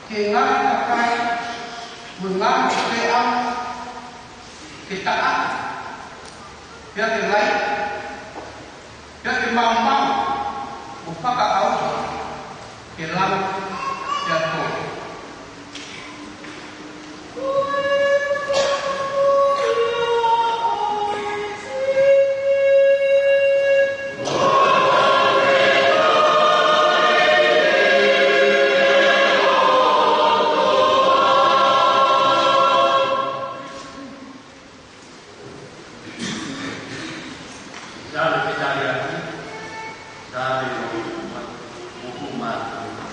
ki he ngaahi kakai mo e ngaahi peau, ke taʻaki, pea ke laiki, pea ke maumau, ʻo fakaʻauha ke lava pea toe. Saame fetaliaki, Saame uofulu mā, uofulu mā tolu.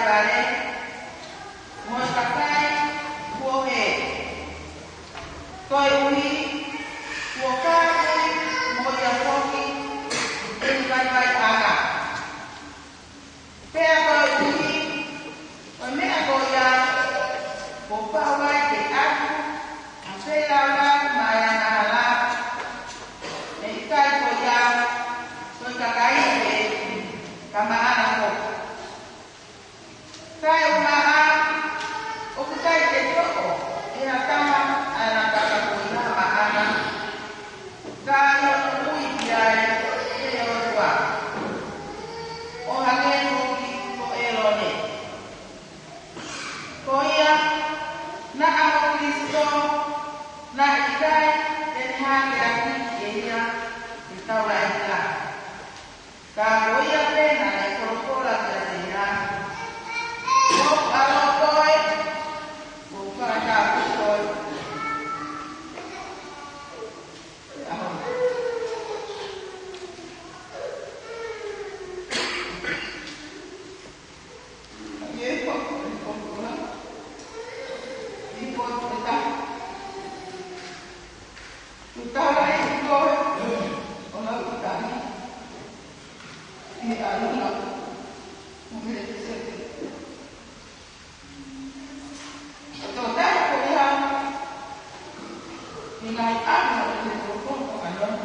Fale, mo e kakai kuo hē. Koeʻuhi kuo kāpui mo ia foki ʻi he vaivaiʻanga. Pea koeʻuhi ko e meʻa ko ia, kuo pau ai ke ʻalu ʻa Feilaulau maʻa e angahala, ʻe ʻikai ko ia ko e kakai pē, ka maʻana foki. Kae ʻumaʻā ʻoku ʻikai ke toʻo ʻe ha taha ʻa e lakanga ko ia maʻana, ka ʻi hono ui ki ai ʻe he ʻOtua, ʻo hangē foki ko ʻĒlone. Ko ia naʻa mo Kilisito, naʻe ʻikai te ne hākeakiʻi ʻe ia ʻi he taulaʻeiki lahi. Ka ko ia pē naʻe folofola kiate ia, Ko hoku ʻAlo koe, ʻoku ou fakatapu koe. Taulaʻeiki koe ʻo lauʻi tali ʻi he ʻalunga ʻo Melekisēteki. Ko e tokotaha ko ia, ʻi he ngaahi ʻaho ʻo e folofola ʻa e ʻAlo,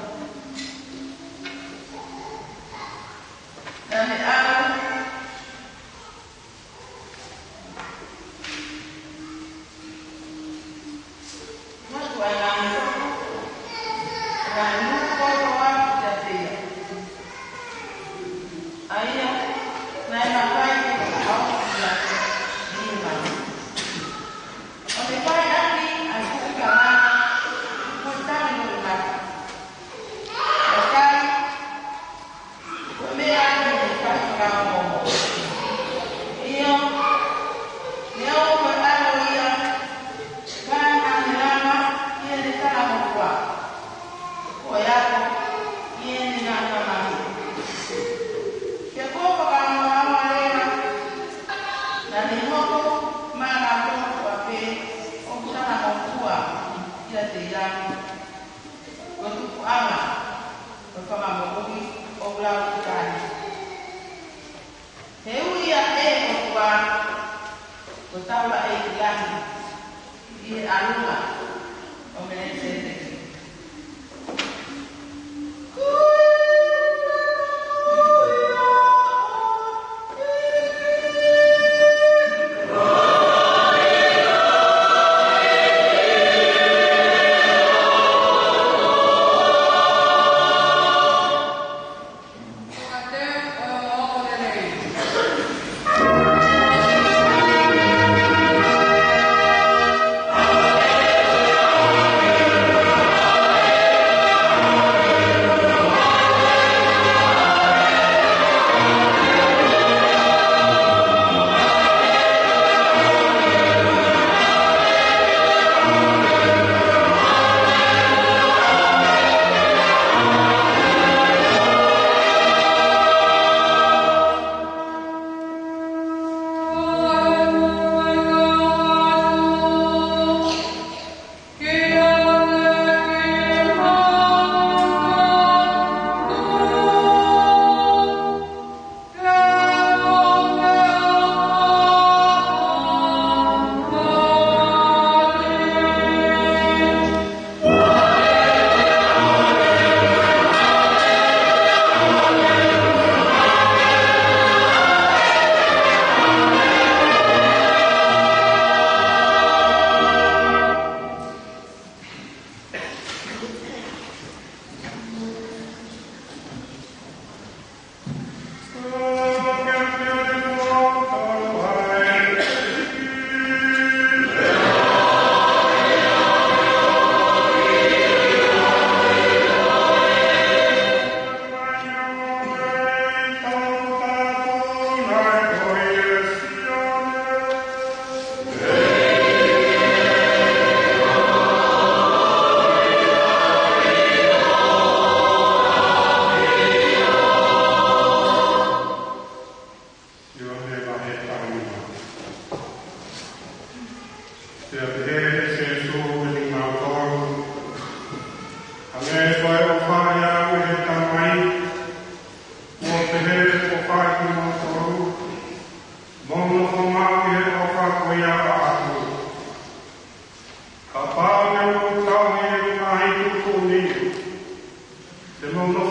naʻa ne ʻalu ʻo tuʻu ʻi he ngaahi lotu, ngaahi lotu kotoa kiate ia. ʻA ia naʻe mafai ke fakaʻauha kiate ia ʻi he mali. ʻO ne fai ʻaki ʻa e fuʻu kamata mo e tali ʻo e mali. ʻO kai, ko e meʻa ia ʻoku ne fai fakaongo. ʻIo, neongo ko e ʻAlo ia, ka naʻa ne langa ʻi heʻene talangofua, ko e ako ʻi heʻene ngaahi mamahi. Pea ko e fakaongoongo leva, naʻa ne hoko maʻanautolu kotoa pē ʻoku talangofua kiate ia, ko e tupuʻanga ʻo e fakamoʻui ʻoku lauʻi tali. He ui ia ʻe he ʻOtua ko e taulaʻeiki lahi ʻi he ʻalunga ʻo Melekisēteki.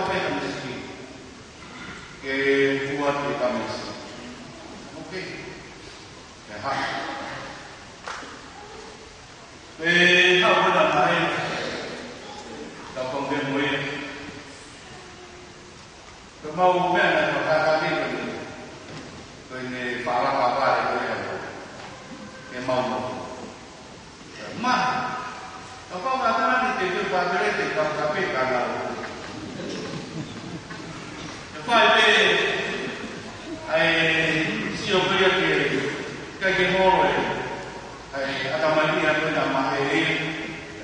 ʻoua pē ka mesi. Ke ua te ka mesi. Ok. Ke ha. Pe ha wana mai. Ka kong ke moe. Ko e mau meʻa naʻe fakakake ko eni, ko eni fakalaka vale ko ia. Ke mau mau. Ma, kapau ka tana ni te ke fakakake te ka kape ka lau. Ke fai pē, ʻai sio pē ia ke, ka ke holo e. ʻAi, ʻatamai ia ko ena mahe ia,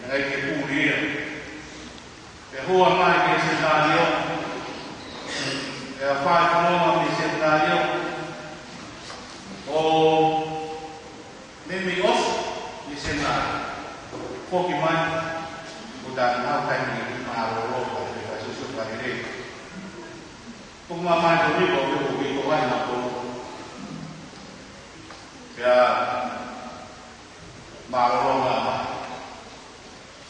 ʻai ke puli ia. Pea hua mai ki he seminalio. Pea fai koloa ki he seminalio. ʻO meimei ʻosi, ʻi he senga foki mai, ko e taimi ʻoku ou taimi ni mālōlō, ko e fai sio fai lelei. Ko e mamahi ko eni ko e ʻoku ou kiʻi toʻo ai na ko. Pea mālōlō mai.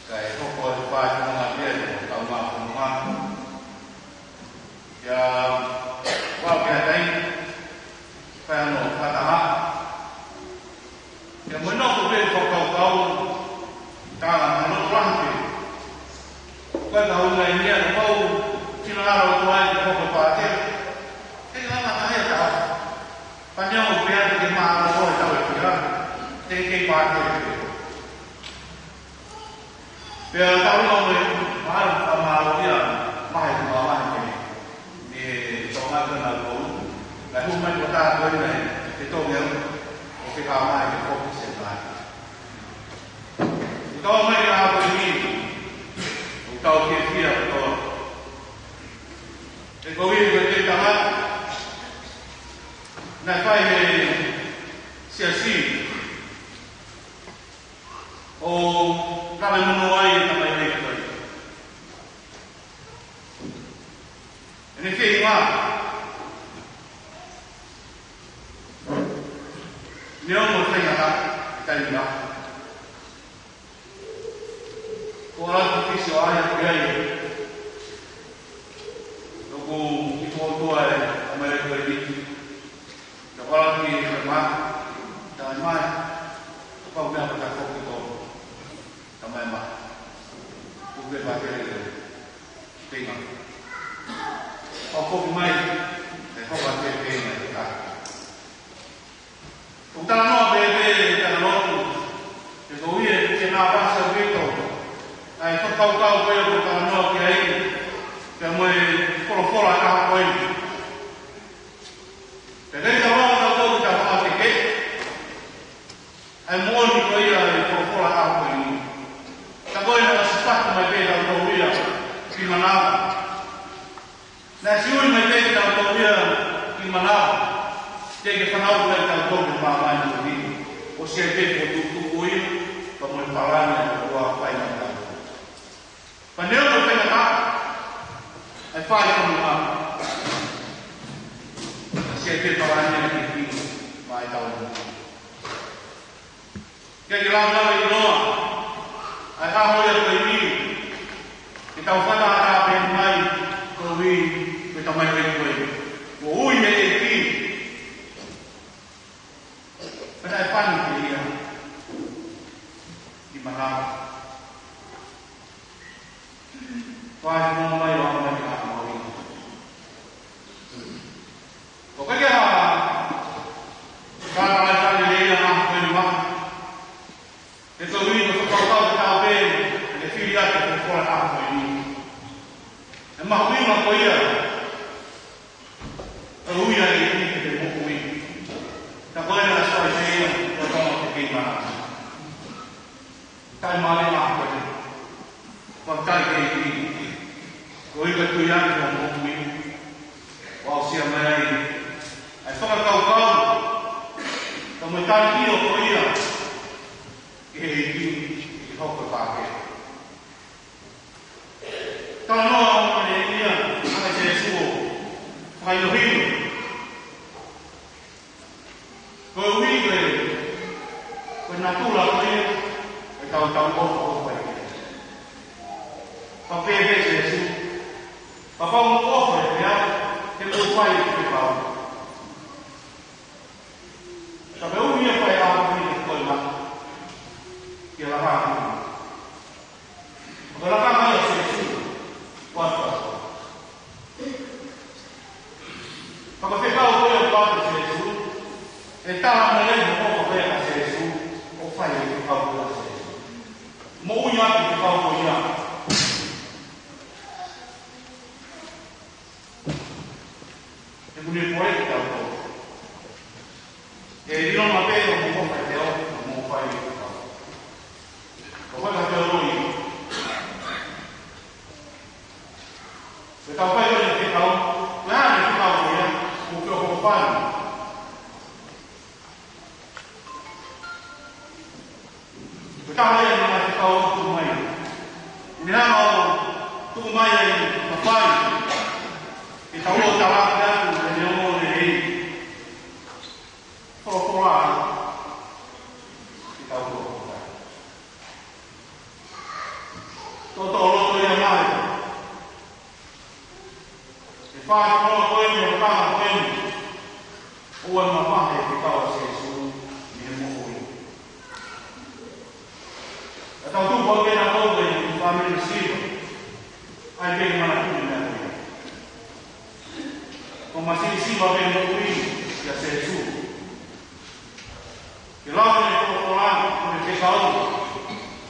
Kae hoko atu pē ʻa e fononga pea ʻi he kau mā fononga. Pea ʻoku ʻi ai e taimi, fai hono fakataha. Pea mo e nofo pē fakakaukau, tā na no tuange. Ko e kau ngai ni ʻa e kau kina aro tuai ke hoko pātele. He ngata ai ʻa e tau. Pea neongo pē ʻa e ke mālōlō ʻetau ʻEiki, te ke pātele. Pea tau lau mai, mahalo ka mālōlō ia, mahe ko e mahe ke, ʻe, tō mai ko na kou, ka hū mai ko tā ko ena, ke tō ngeu, ʻo ke kā mai ke foki se mai. ʻOku tau mai ki he ʻaho ko eni, ʻoku tau fiefia kotoa. ʻE ko ia ko e tangata, naʻe fai he siasi, ʻo lave monū ai e tamaioʻeiki ko ē. ʻEne feinga, neongo e feinga ka, e taimi na. Ko e ʻalu atu ki Fisi ʻo ʻai ʻa e, ʻoku ʻi ko tua e tamaioʻeiki ko eni. Ka ʻalu atu ki he mā, talamai, kapau meʻa ka ta foki tō, talamai mā. Kupe pātele, feinga. ʻO foki mai, ʻe hoko atu e feinga ʻe ka. ʻOku talanoa pē pē ʻi he talanoa, ʻe ko ia ke na pasa pito, ʻa e fakakaukau ko ia ʻoku talanoa ki ai, pea mo e folofola ʻa e ʻaho ko eni. Pea kei talanoa tautolu ki he tau fakateke, ʻa e moʻoni ko ia ʻa e folofola ʻa e ʻaho ko eni. Tā ko ē naʻe sipaki mai pē tautolu ia ki manava. Naʻe siʻi mai pē tautolu ia ki manava. Teʻeki ke fanauʻi mai tautolu ki māmani ko eni. ʻOsi ʻi ai pē ko e tuʻutuʻuni, pea mo e palani ʻa e ʻOtua fai mai tautolu. Pea neongo e tangata, ʻa e fai ko e mā. ʻOsi ʻi ai pē palani ʻa e ʻEiki, mai tautolu. Ke ke lau lau ʻi loa, ʻa e ʻaho ia ko eni, ke tau fakaʻatā pē mai, ko ui, ko e tamaioʻeiki ko ē. Ko ui he ʻEiki. Pea naʻe pani pē ia. Ki manava. Fai mo mai o mai ka mo i. ʻOku ʻikai ke ha, ka ka lai fai lelei ʻa e ʻaho ko eni mā. He ko ui ko e fakakaukau ke tau pē, ke fili atu ko e folofola ʻa e ʻaho ko eni. ʻE mahuʻinga ko ia, ʻe ui ai ke te moʻui. Tā ko ena ʻa e sio ai pē ia, ko e tama ke kei mana. Taʻe mālie ʻaho ko eni. Ko e taʻe kei kei. Ko ia ka tui atu ko moʻui. ʻOku aʻusia mai ai ʻa e fakakaukau. Ka mo e tali ʻio ko ia. Ke he ʻEiki, ke hoko pāke. Talanoa ʻa e ia, ʻa e Sēsū ʻo fakahinohino. Ko e ui ko e, ko e natula ko ia, ʻe tau tau ʻofa ʻofa ʻi. Ka pehē Sēsū, kapau ʻoku ʻofa ʻi ai, te mou fai ʻi he kau. Ka pehē ui ia fai ʻa ʻofa ʻi ko e mā. Ke la hā. Ka la hā mai ʻa Sēsū. Kuata. Fakafekau ko ia ʻo Sēsū, ʻe tala mai ai mo ko fai ʻa Sēsū, ʻo fai e fekau ko ia ʻa Sēsū. Moʻui atu fekau ko ia. He kune pole ki tau tau. ʻE ʻilo ma pē ʻo mo ko fai te o, mo fai e fekau. Ko fai ka te o loi. Ke tau fai ʻo e fekau, ko e hā e fekau ko ia, mo ke o ko fai. Taha ia naʻe fekau ʻo tuʻu mai. Naʻa nau tuʻu mai ai ʻo fai. Ke tau ō talaki atu ʻene ongoongolelei. Folofola ai. Ke tau ō. Toʻotoʻo loto ia mai. ʻE fai ko eni, ʻe fai ko eni. ʻOua naʻa mavahe e fekau ʻa Sīsū mei he moʻui. Ka tau tupu ʻo kena kau e fāmili Siva. ʻAi pē ke manatuʻi e meʻa ko ia. Ko e masiʻi Siva pē moʻui ʻia Sīsū. Ke lau e folofola, ko e fekau,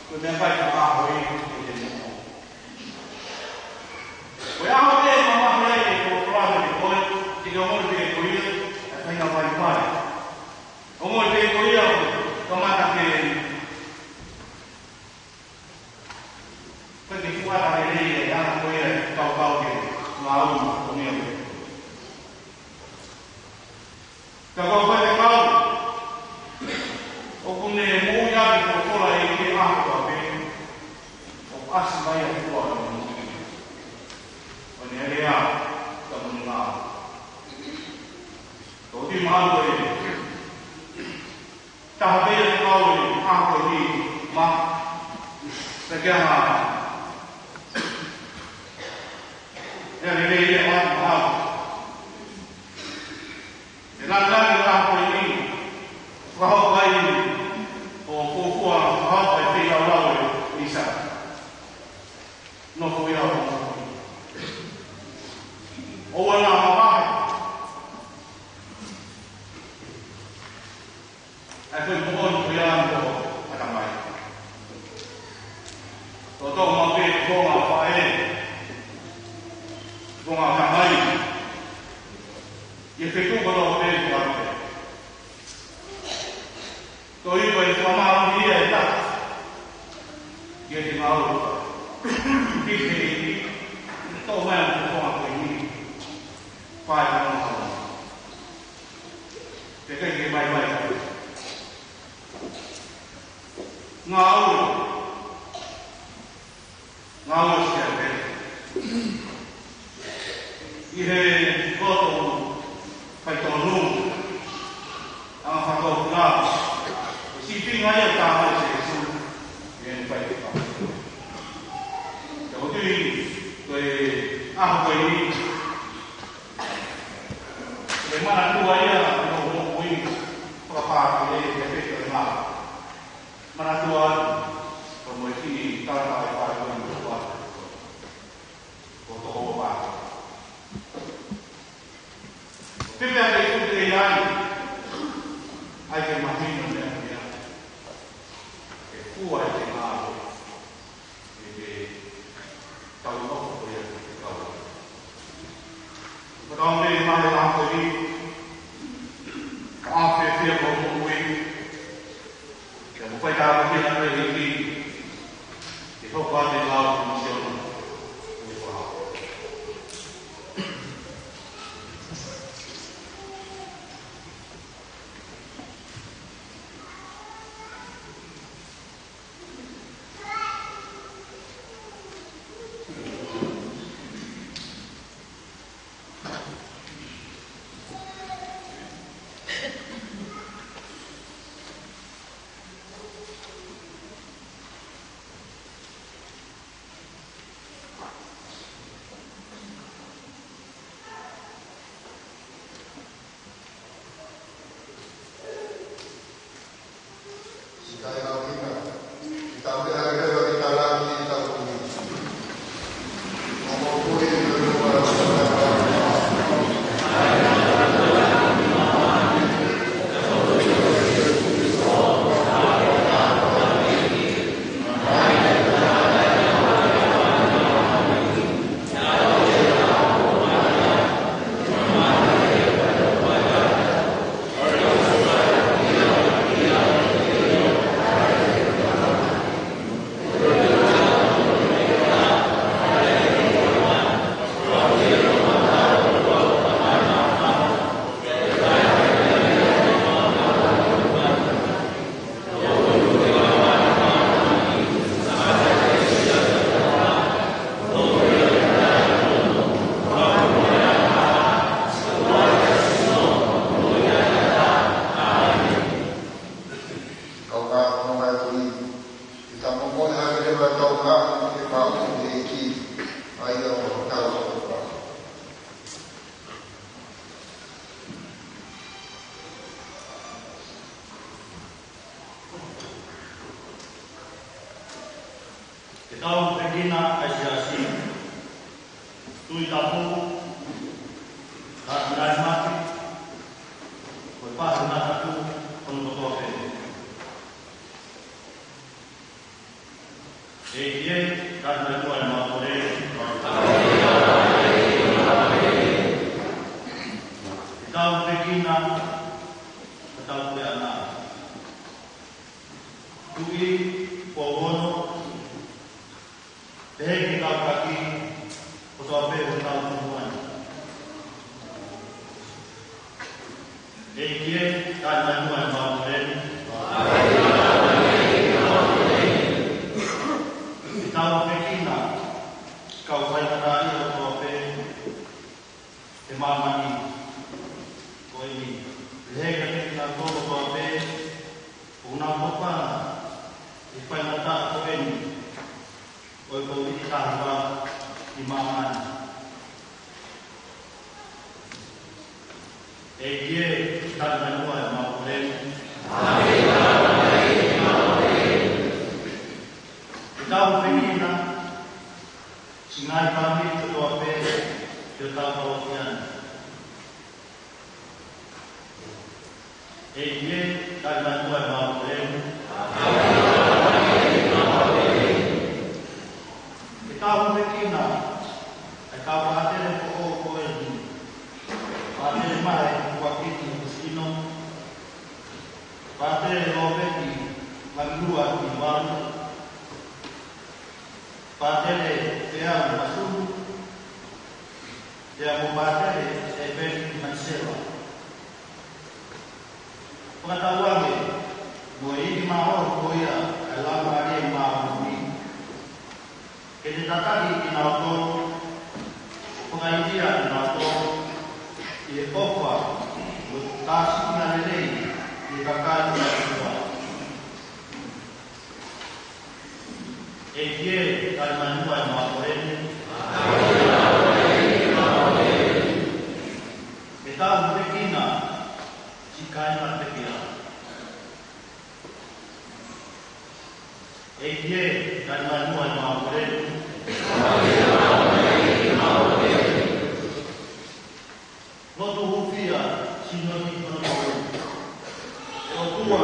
ko e meʻakai ka ʻaho ē, ko e te moʻo. Ko e ʻaho ē, mamahi ai e folofola kiate koe, ke ke ongoʻi pē ko ia, ʻa e faʻahinga vaivai. Ongoʻi pē ko ia, kamata ke Ko e ke fuata lelei e ʻaho ko ia e kaukau ke ngāue mo e meʻa. Ka ko e ke kau, ʻoku ne moʻui ʻaki e folofola ʻa e ʻEiki ʻaho kotoa pē, ʻoku ʻasi mai ʻa e fua ʻo e moʻui. ʻO ne lea, ka mo ne ngāue. Tau ti malu e Taha pē ia te kau e ʻaho ko eni ma. Pea ke ʻaha. ʻE lelei ia ʻa e ʻaho. ʻE langa e ʻaho ko eni. Fakahoko ai ʻo fuofua fakahoko e feilaulau ʻe ʻIsake. Nofo ia ʻo. ʻOua naʻa mavahe. ʻA e foʻi moʻoni ko ia ʻa e ʻatamai. Toʻotoʻo maʻu pē ko e konga ʻo e faʻē, konga ʻo e ʻatamai. ʻI he feituʻu kotoa pē ko ē. Toe ʻi ai e fakamāʻopoʻopo ia ʻe taha. ʻIa te mau. Ki he, toʻo mai ʻa e konga ko eni. Fai ʻa e konga. Te ke ke mai mai. Ngāue. Ngāue ʻo siʻi ʻa e pē. ʻI he loto faitotonu. ʻA e fakakaukaua. ʻE sīpinga ia ʻa e Tamai ʻo Sīsū. ʻI he faitotonu. Te u tui, ko e ʻaho ko eni. ʻE manatua ia, ʻi hoʻo moʻui, fakapāpē, ʻe pehē ʻe ngā. Manatua, ko e moʻui ki tala ʻa e fai ko e moʻui. Ko toko ua. Pea ke ʻi ai, ʻai ke mahino meʻa ia. ʻE fua e te ngā. ʻE te tau nofo ko ia ke te kau. Ko tau mei mahe la ko ni, ka ʻafe fia ko moʻui, ke mo fai tāpaki na ko e hiki, ke hoko atu e lau ko misiona, ko e fua. Tau fekina ʻa e siasi, Tuʻi Tapu, Katinali Mate, ko e pāhanga tapu hono kotoa pē. ʻEiki ē, kae mai muʻa ʻemau kole. Ke tau fekina, ka tau puleʻanga. Tuʻi, Pouono, pehē ki he kau taki, kotoa pē ʻoku tau tuʻu ai. ʻEiki ē, kae mai muʻa ʻemau kole. Ke tau fekina, kau faingataʻaʻia kotoa pē he māmani ko eni. Pehē kiate kinautolu kotoa pē ʻoku nau tokanga ki he faingataʻa ko eni ʻo e Kōviti taha hiva ʻi māmani. ʻEiki ē, kae mai muʻa ʻemau kole. Ke tau fekina, siʻi ngaahi fāmili kotoa pē ʻi hotau koloa ni. ʻEiki ē, kae mai muʻa ʻemau kole. Ke tau fekina, ʻa e kau pātele foʻou ko eni. Pātele Mahe Kuakini Agustino. Pātele Lōveti Manulua Tivalu. Pātele Peau Masulu, pea mo Pātele ʻEveni Manisela. Fakatauange mo e ivi mālohi ko ia ʻa e Laumālie Māʻoniʻoni, ke ne tataki kinautolu, ʻo fakaivia kinautolu ʻi he ʻofa mo e tāsiki lelei ki he kakai ʻo e ʻOtua. ʻEiki ē, kae mai muʻa ʻemau kole. Ke tau fekina, siʻi kāinga pekia. ʻEiki ē, kae mai muʻa ʻemau kole. Lotu hūfia, Sinote Hono Moʻui. ʻOtua,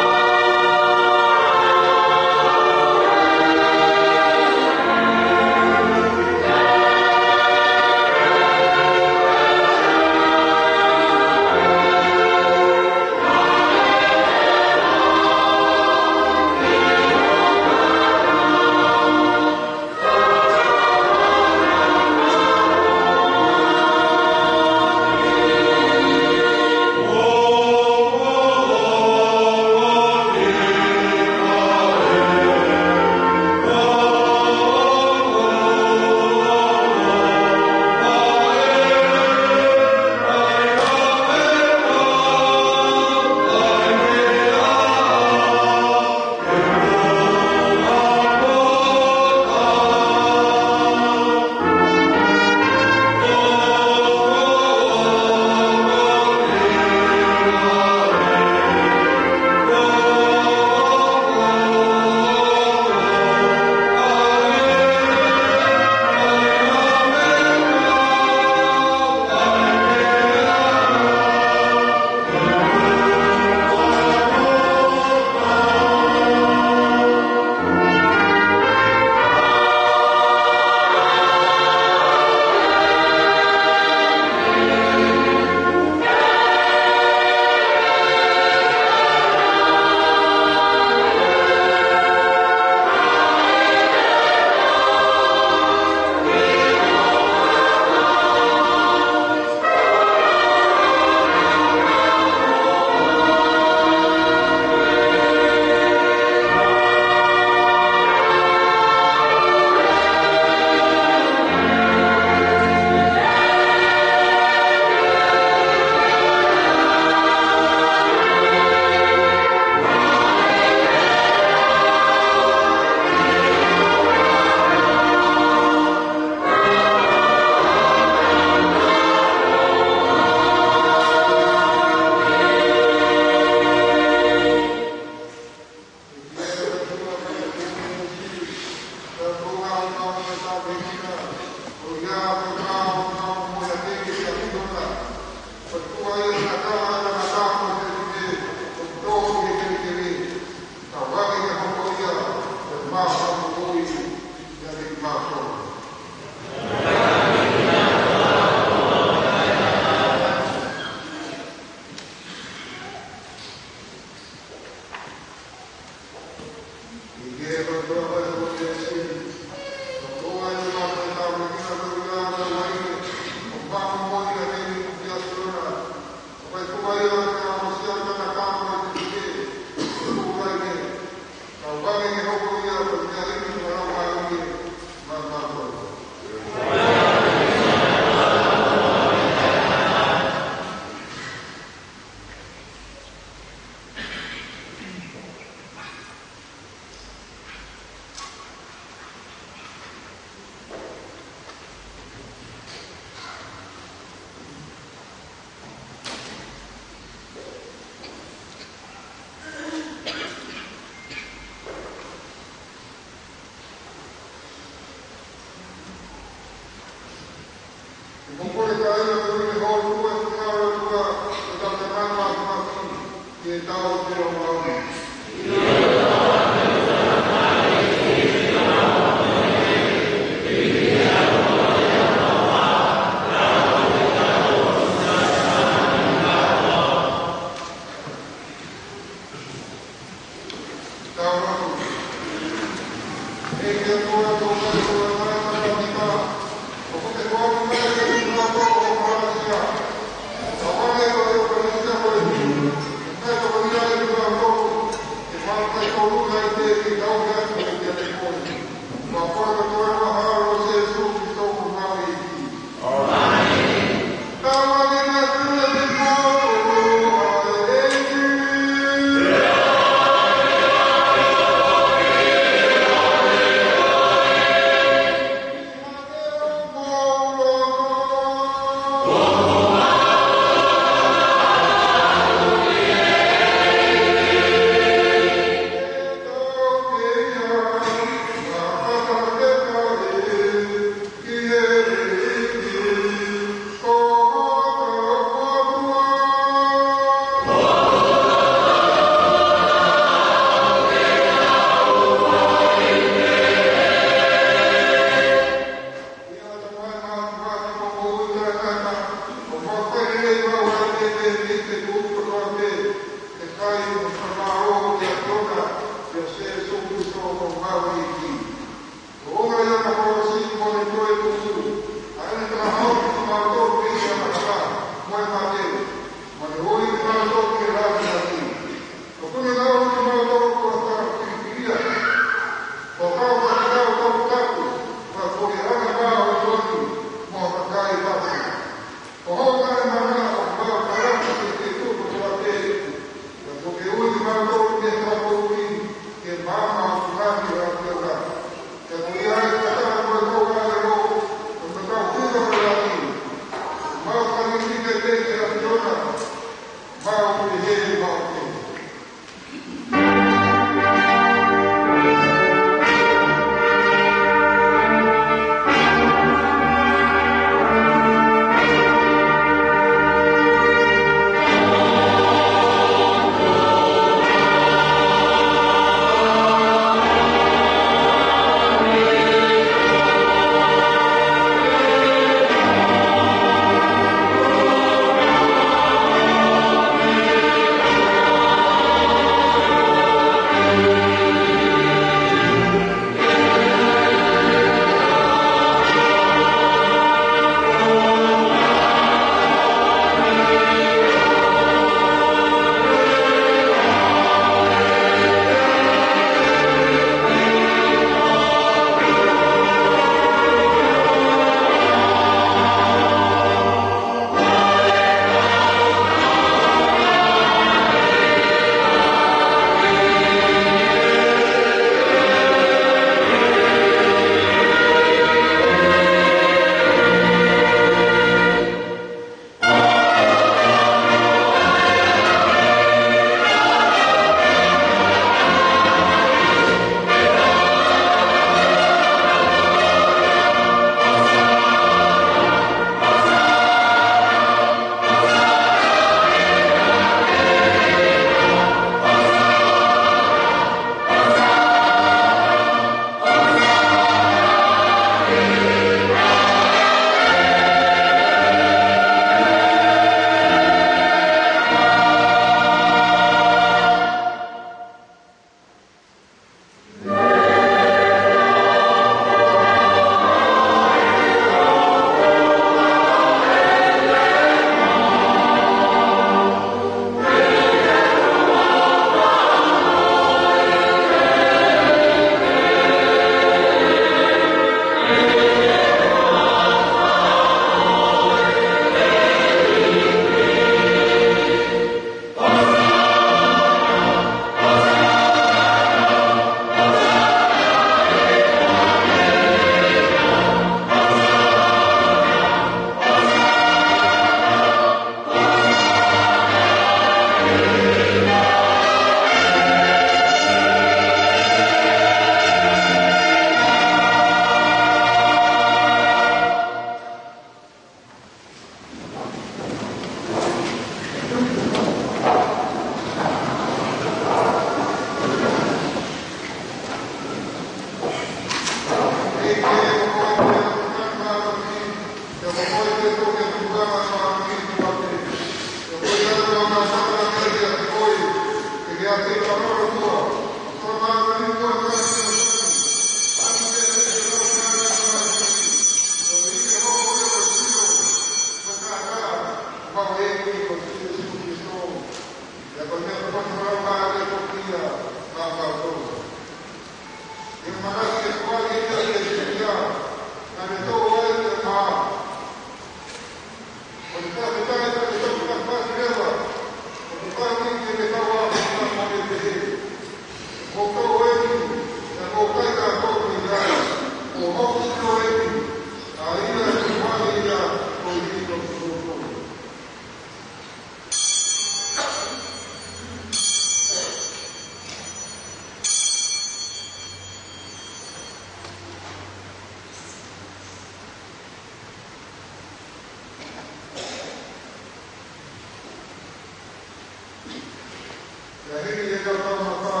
Pea hili ʻenau taumafā,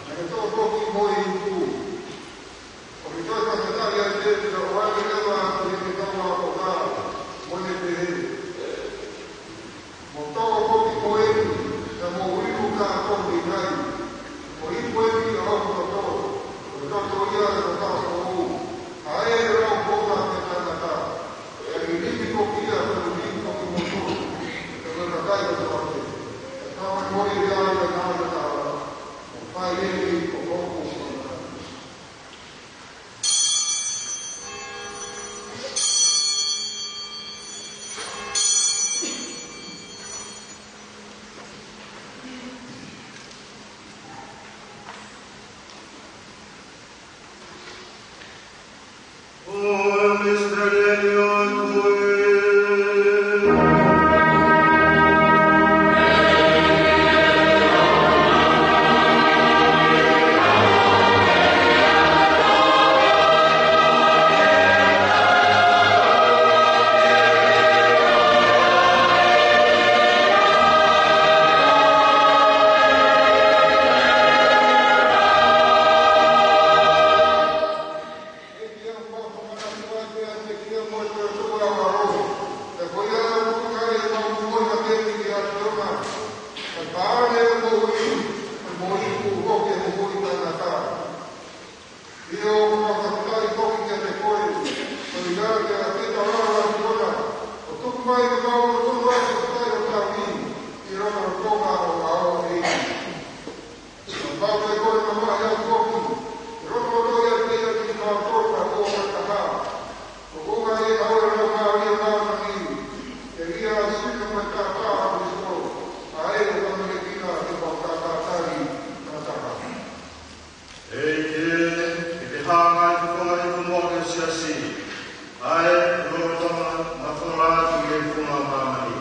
naʻa ne toʻo foki mo e ipu. ʻO ne toe fakafetaʻi atu pea ʻoange leva ki heʻene kau ākonga, mo ne pehē: Mou toʻo foki mo eni, pea mou ipu kātoa mei ai, ko e ipu eni ʻa hoku toto, ko e toto ia ʻo e Tohi Tapu, ʻa ia ʻe lau ʻe he tangata. Pea ʻi he niʻihi foki ia, ko e niʻihi foki mo tolu, pea ko e kakai kotoa pē. Pea tau mo e ia ʻi he ngaahi ʻaho, ʻo fai eni ko hoku ʻamanaki. ʻIo, ʻoku mau fakafetaʻi foki kiate koe, ko ia ke ʻafio ʻa e ʻAfiona, ʻo tuku mai ke mau lolotonga ʻi he tauhi, ʻi he lolotonga ʻo e ʻaho ni. Pea mau pē ko e mamahi ʻa e kovi, ʻi he loto ʻo e ʻEiki kiate kimautolu kātoa ʻo e taha. Ko e ʻuhinga ia ʻa e ʻaho ni, ʻa e ʻaho ni, ʻe ʻi ai ʻa e sino mo e taʻataʻa ʻo Kalaisi, ʻa ia ʻoku ʻamanekina ke mau talitali ʻo taha. ʻEiki, ke ke hanga ʻo fakahā ʻi he moʻui ʻa e siasi, ʻa e lolotonga māfana atu ʻi he funga māmani.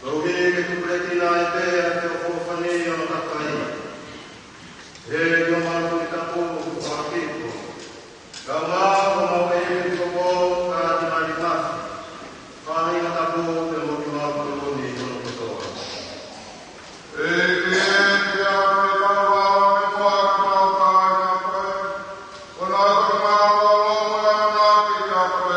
Koeʻuhi ke tupulekina ai pē ʻa e feʻofoʻofani ʻo hono kakai. He ko homau Tuʻi Tapu, Fakafeʻiloaki. Kae ʻumaʻā homau ʻEiki Fakafofonga Kātinale Mafi. Faʻahinga tapu pea mo kimautolu ni hono kotoa. ʻEiki, ke ʻafio ʻa e tauhi ʻi muʻa kimautolu ʻi he ʻaho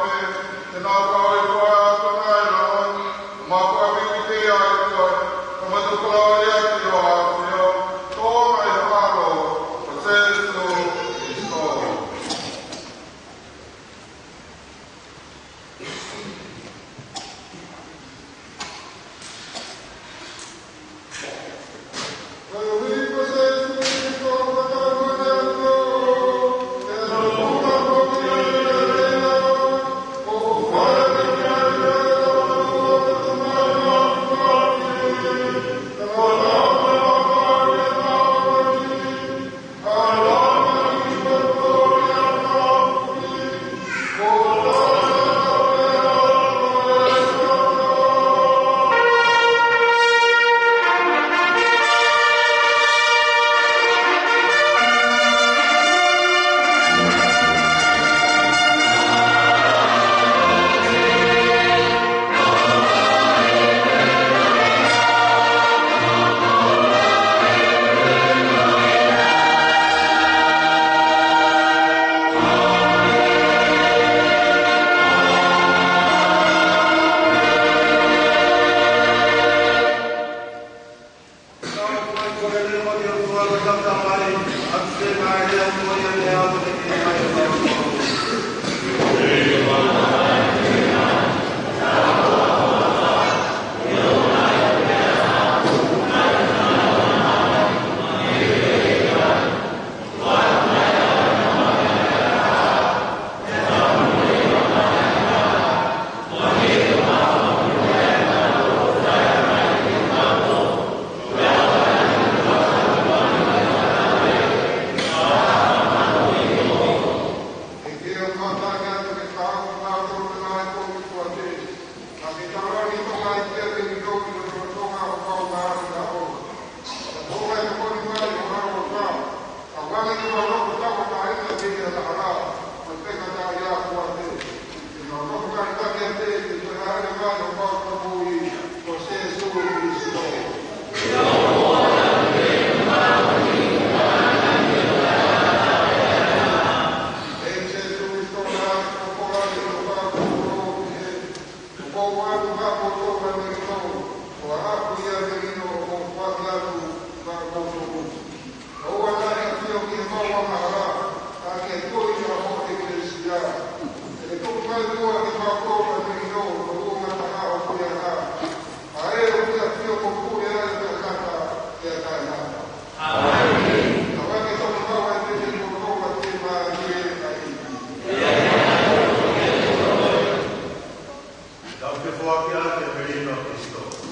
ni. Ko au ʻa e Melino, ko au ʻa e Melino, ʻoku ou foaki atu maʻamoutolu. ʻOua naʻa ke ʻafio ki he mau angahala, ka ke tui ʻa hoʻo ʻEkelesia. Ke tuku mai muʻa kiate kimautolu ʻa e Melino, ko e ua mata ʻo e puleʻanga. ʻA ē ʻoku ʻafio ko e puleʻanga ʻo e tangata ʻo taʻengata. ʻĒmeni. Ka ʻoku ʻikai ke tau maʻu ʻa e pene ko e ʻoua te ma ʻi ai. Tau ke foaki ʻa e Melino ʻa Kalaisi.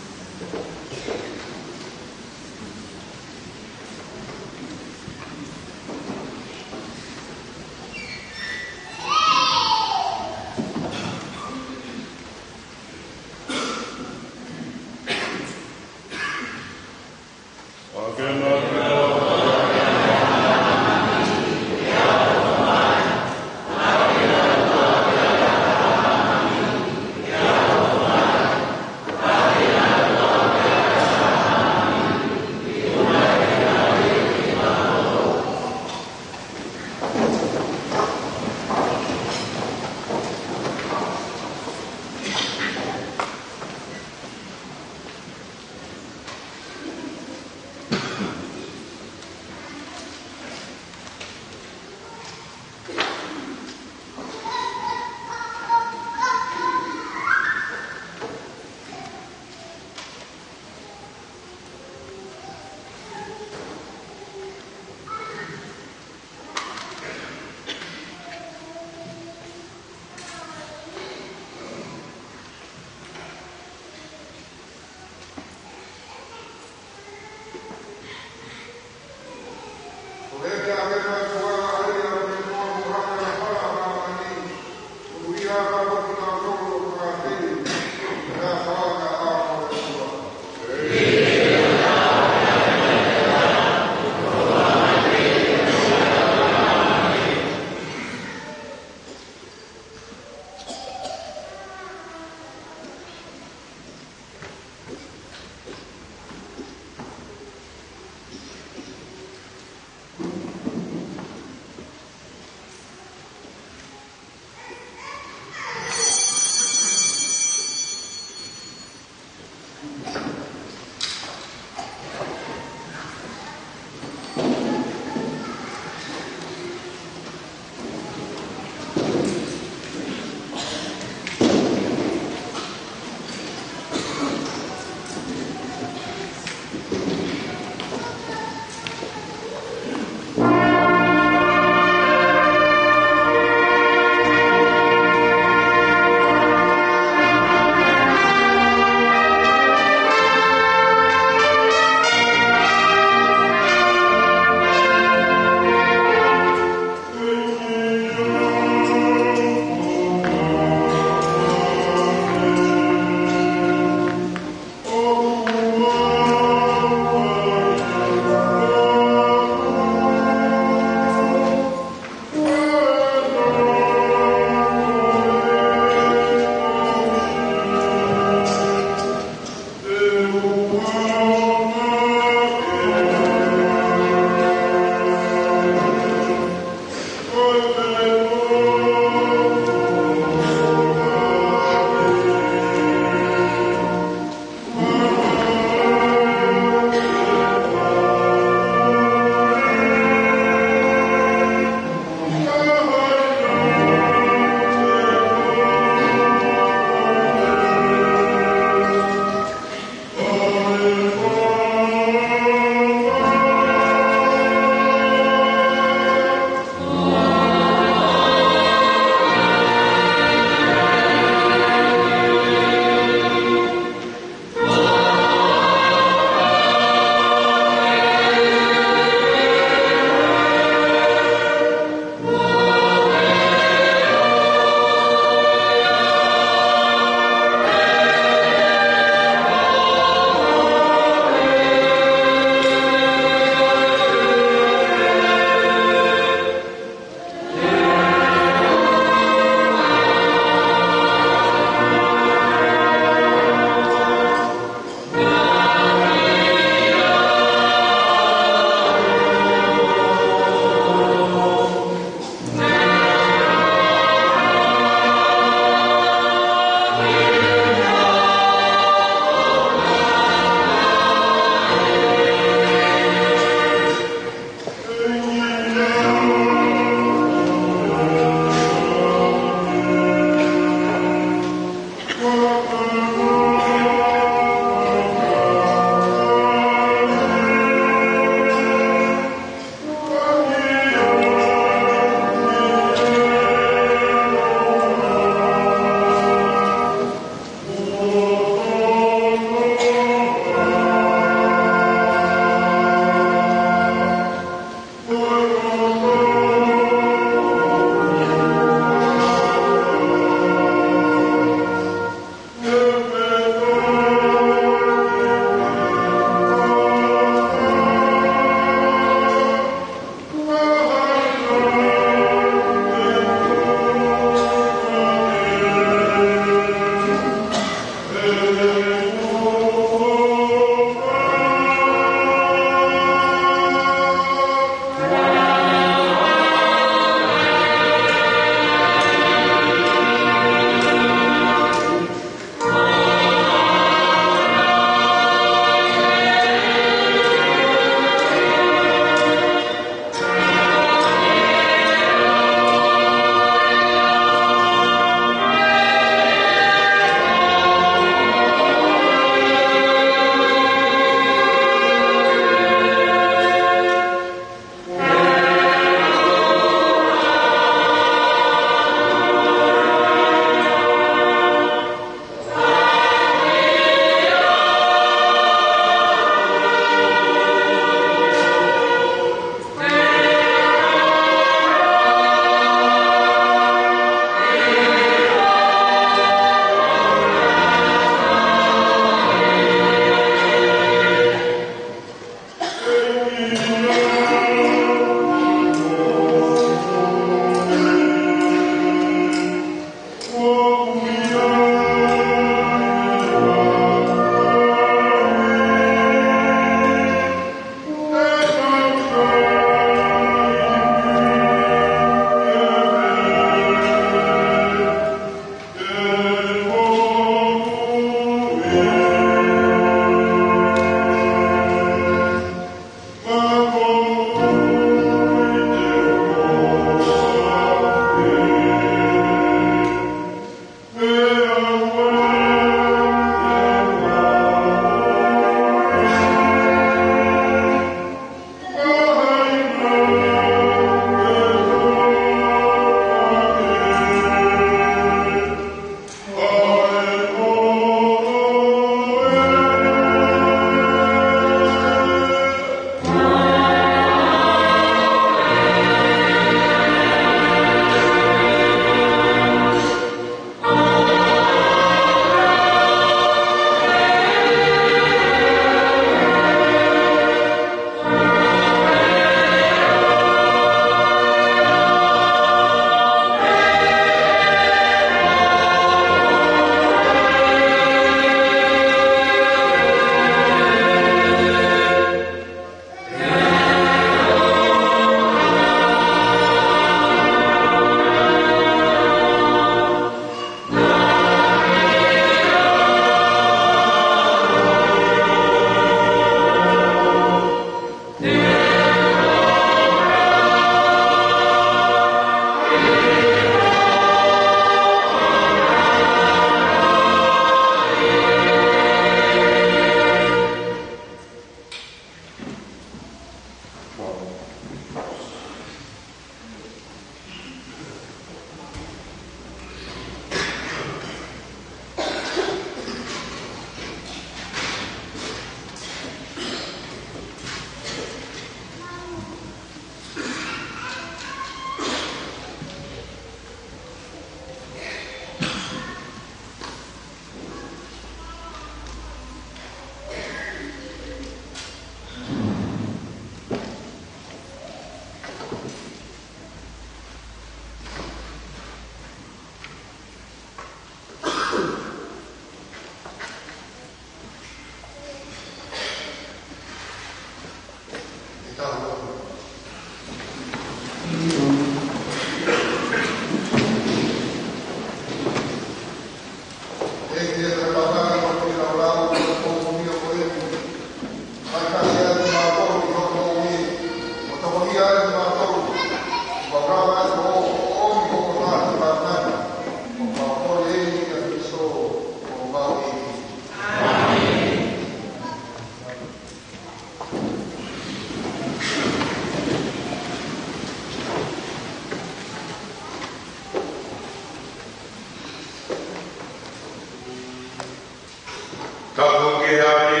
Ia ni,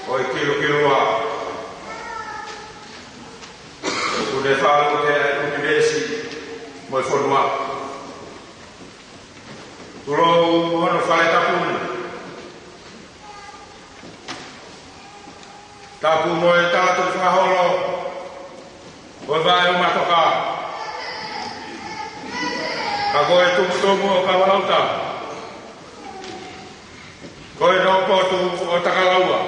ʻo e kilukilua. ʻOku ne faʻa lotu ki he ʻunivēsi mo e fonua. Tulou mo hono fale tapu ni. Tapu mo e tala tau fakaholo ʻo e vaʻe ʻo Matoka. Ka ko e tumutumu ʻo Kavalauta, ko e noʻu potu ʻo Takalaua,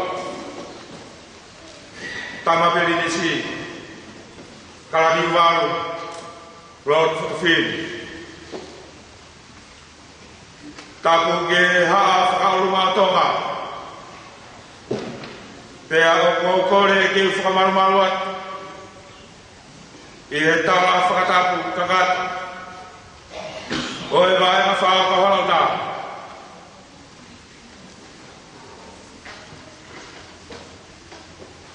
Tama Pilinisi Kalaniuvalu Lord Fotofili. Tapu ki he Haʻa Fakaʻolunga ʻo Tonga. Pea ʻoku ou kole ke u fakamalumalu atu ʻi he tala fakatapu kakato ʻo e vaʻe ʻa Fao Kavalauta.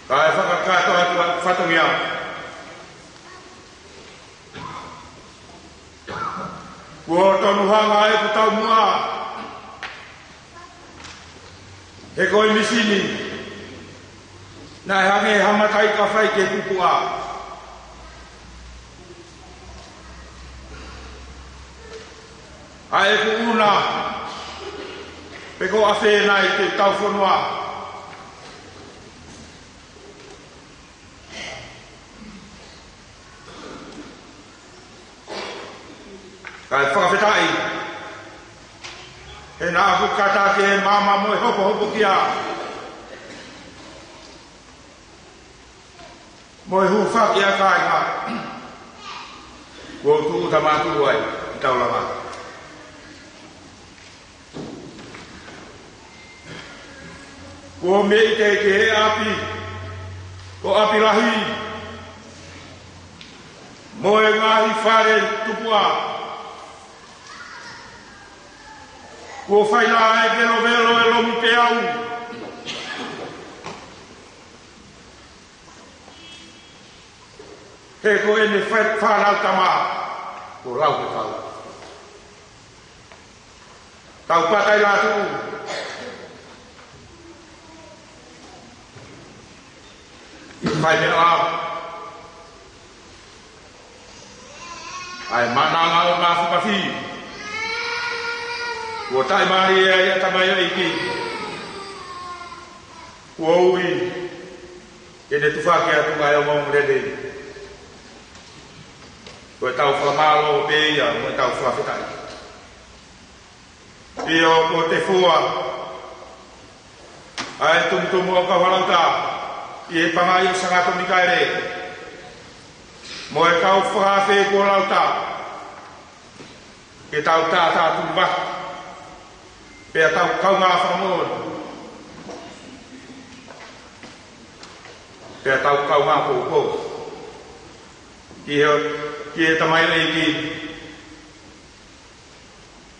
Kae fakakakato atu ʻa e fatongia. Kuo tonu hanga ʻeku taumuʻa he ko e misini naʻe hangē ha mataʻi kafai ke pupuʻa. ʻA ʻeku ʻuna pe ko ʻafē nai ke tau fonua. Kae fakafetaʻi he naʻa ku kata ke maama mo e hopohopokia mo e hūfaki ʻa e kāinga kuo u tūʻuta mātuʻu ai ʻi taulanga. Kuo mei te ke he ʻapi ko ʻApilahi mo e ngaahi fale tupuʻa. Kuo fai lā e velovelo e lomi peau. He ko ʻene fai fānau tama ko lau ke kau. Tau pātai lā tuʻu ʻi fai meʻa ʻa e mananga ʻo Mafukafi. Kuo taʻimālie ai ʻa e tamaioʻeiki. Kuo ui ke ne tufaki atu ʻa e ongoongo lelei. Ko e tau fakamālō pē ia mo e tau fakafetaʻi. ʻIo, ko te fua ʻa e tumutumu ʻo Kavalauta ʻi he pangai ʻo Sangato Mikaele mo e kau fakaafe kuo lauta. Ke tau tātā tuli vahi pea tau kaungā fakamoʻoni pea tau kaungā poupou ki he, ki he tamaioʻeiki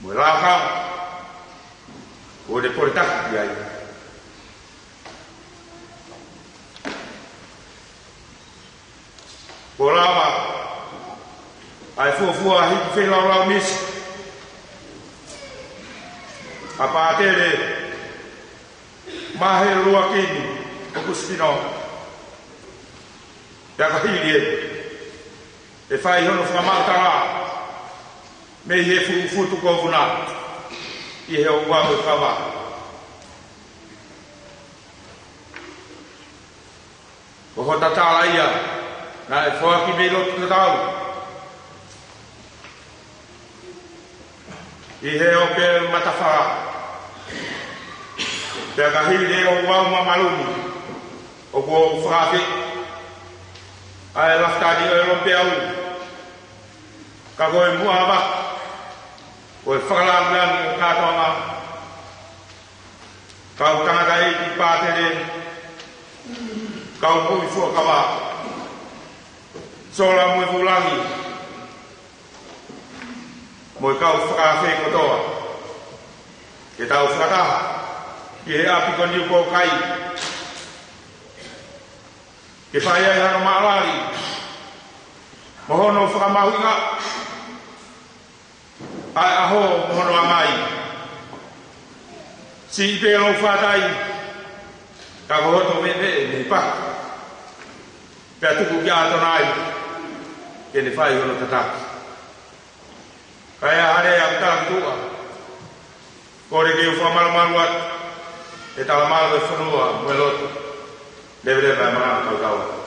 mo e lakanga ʻo ne pole taki ki ai. Kuo lava ʻa e fuofua hiki feilaulau misi ʻa Pātele Mahe Luakini ʻo Kusipino. Pea ka hili ē, ʻe fai hono fakamaʻu tala mei he fuʻu futu ko Vuna ʻi he ʻoku ʻave kava. Ko hota tala ia naʻe foaki mei lotu tatau ʻi he ʻope matafā. Pea ka hili ʻe ʻoku ʻau mamalu ni ʻoku ou fakaafe ʻa e lafitani ʻo e lopeau. Ka ko e muʻa ʻava ko e fakalāngilangi ʻo kātoanga. Kau tangataʻeiki Pātele, kau moʻui fuakava, Sola mo e Fulangi, mo e kau fakaafe kotoa. Ke tau fakataha ki he ʻapi ko Niu Poukai ke fai ai hano maʻalali mo hono fakamahuʻinga ʻa e ʻaho mo hono ʻangai. Siʻi pē hoʻo fatai, ka ko hoto meʻe mei paku. Pea tuku kia ʻAtonai ke ne fai hono tataki. Kae ʻai ʻa e talatuʻa, kole ke u fakamalumalu atu he talamalu ʻo e fonua mo e lotu. Leveleva e malanga kautau.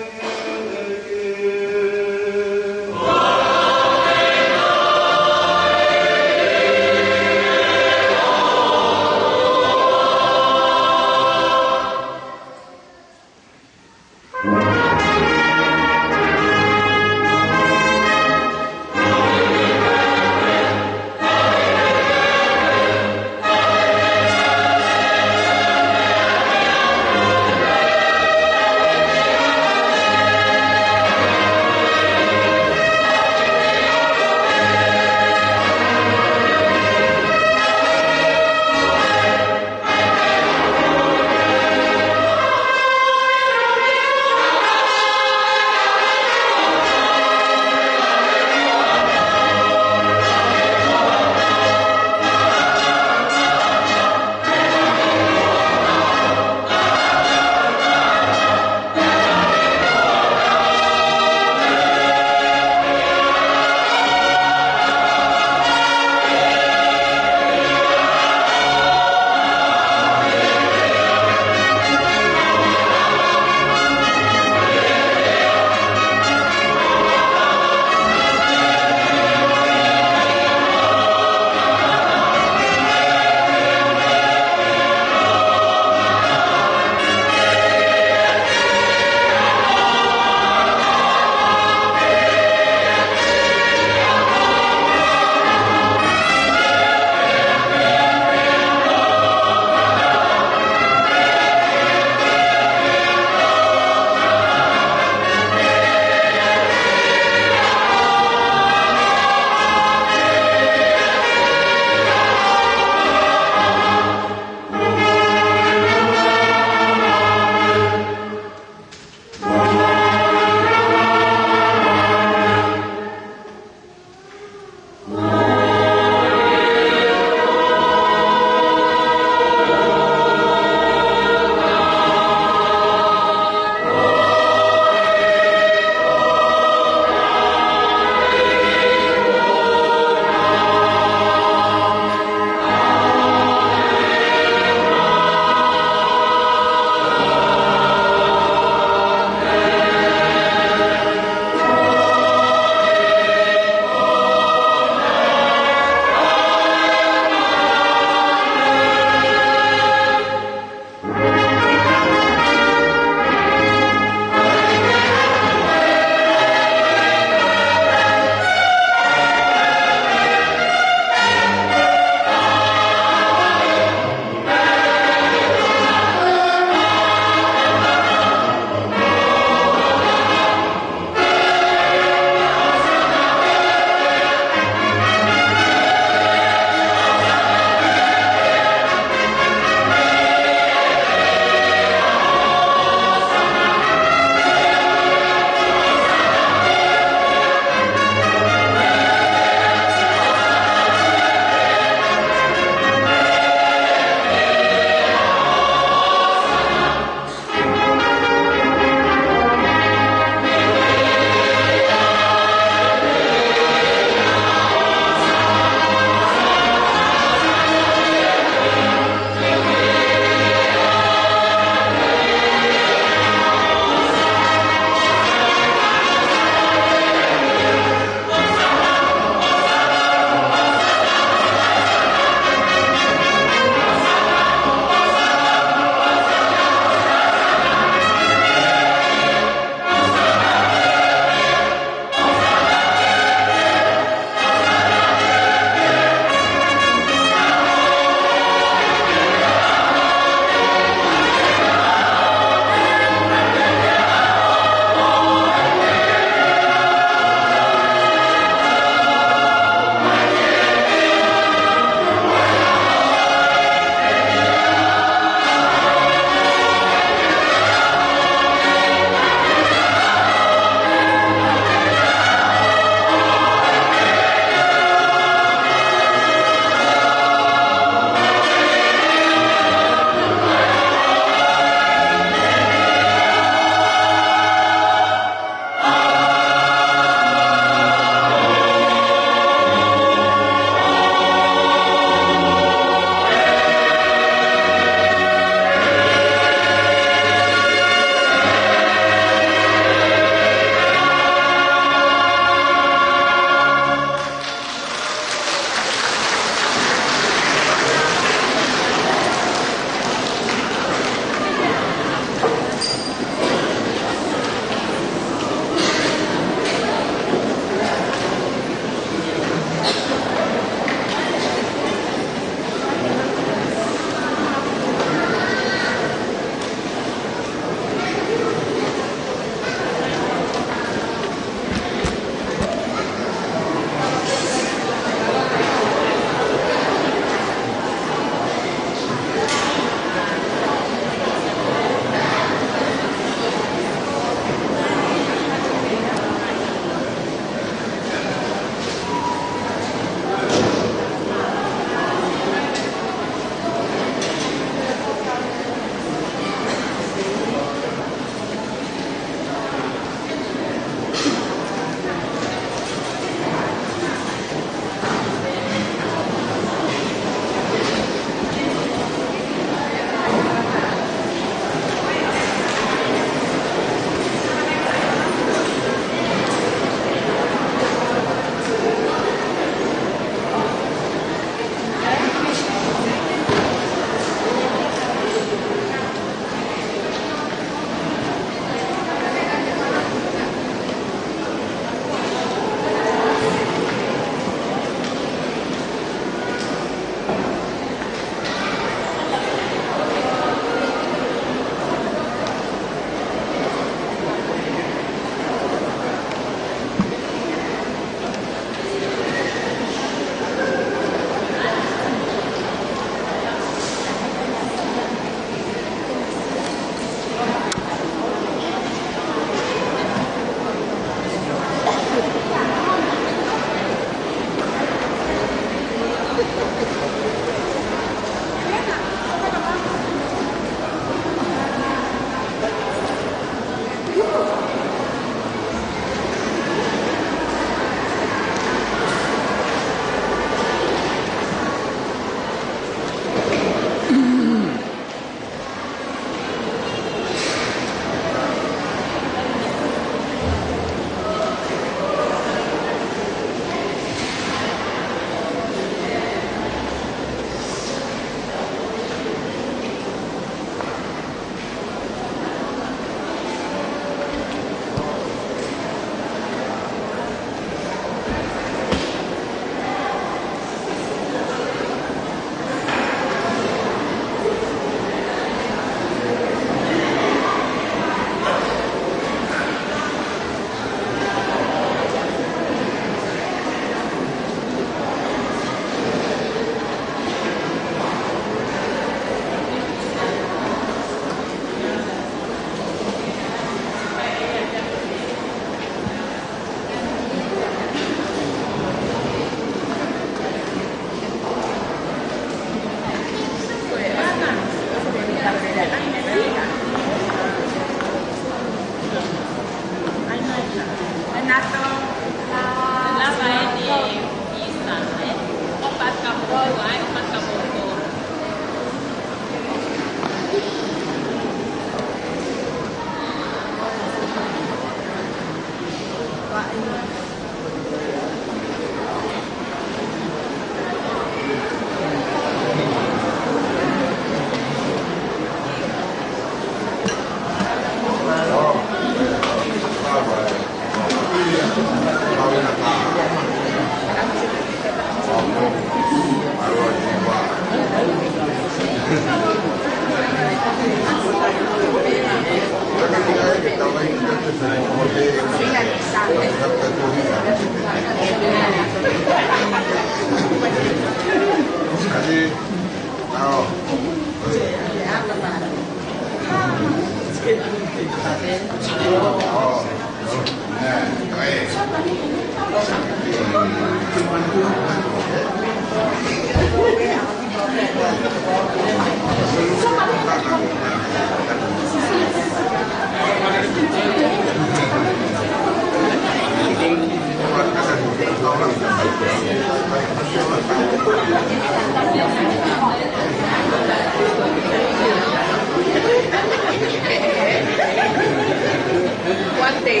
One day.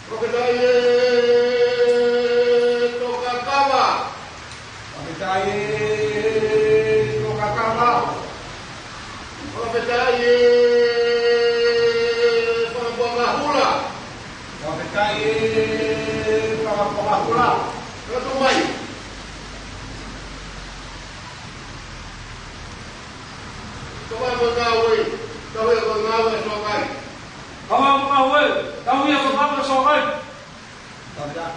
Fakafetaʻi ʻe Tokakava. Fakafetaʻi ʻe Tokakava. Fakafetaʻi ʻe Fakapuakahula. Fakafetaʻi ʻe Fakapuakahula. Kae tuʻu mai. Tau ʻai ko e ngāue, tau ʻai ko e ngāue ʻa e soakai. Tau ʻai ko e ngāue, tau ʻai ko e ngāue ʻa e soakai. Tau ʻai.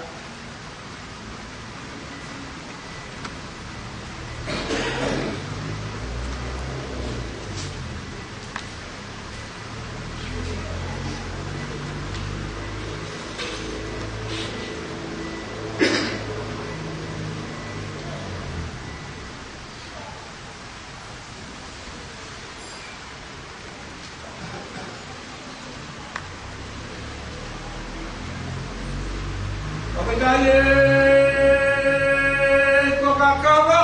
Fakafetaʻi ʻe Tokakava.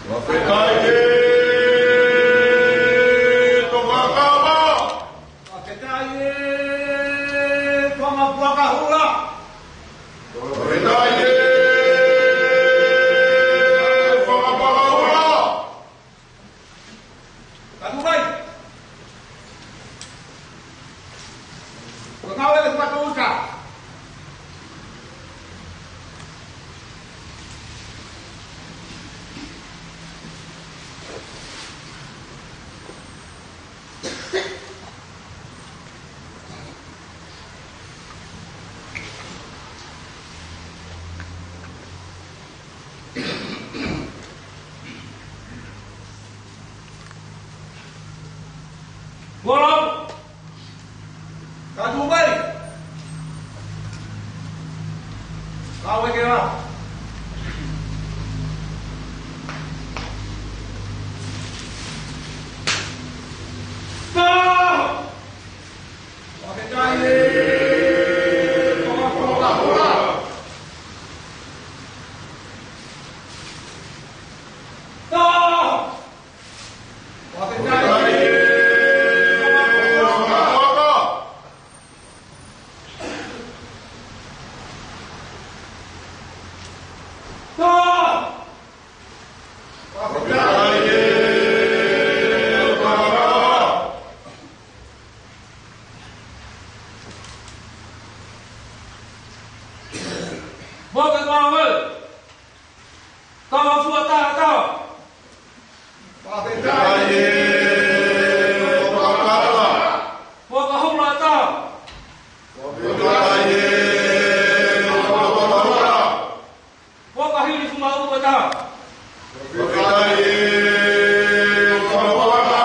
Fakafetaʻi ʻe Tokakava. Fakafetaʻi ʻe Fakapuakahula. Fakafetaʻi ʻe Fakapuakahula. Kae tuʻu mai. Ko e ngāue ʻa e Fakatouʻosi. Kae tuʻu mai. Kau eke la. Fakafetaʻi ʻe Fakapuakahula. Fakafetaʻi ʻe Fakapuakahula. Fakafetaʻi ʻe Fakapuakahula. Mo e ngāue. Tau fua taha taha. Fakafetaʻi ʻe Tokakava. Fakahula taha. Fakafetaʻi ʻe Fakahula. Fakahilifumaʻu taha. Fakafetaʻi ʻe Tokakava.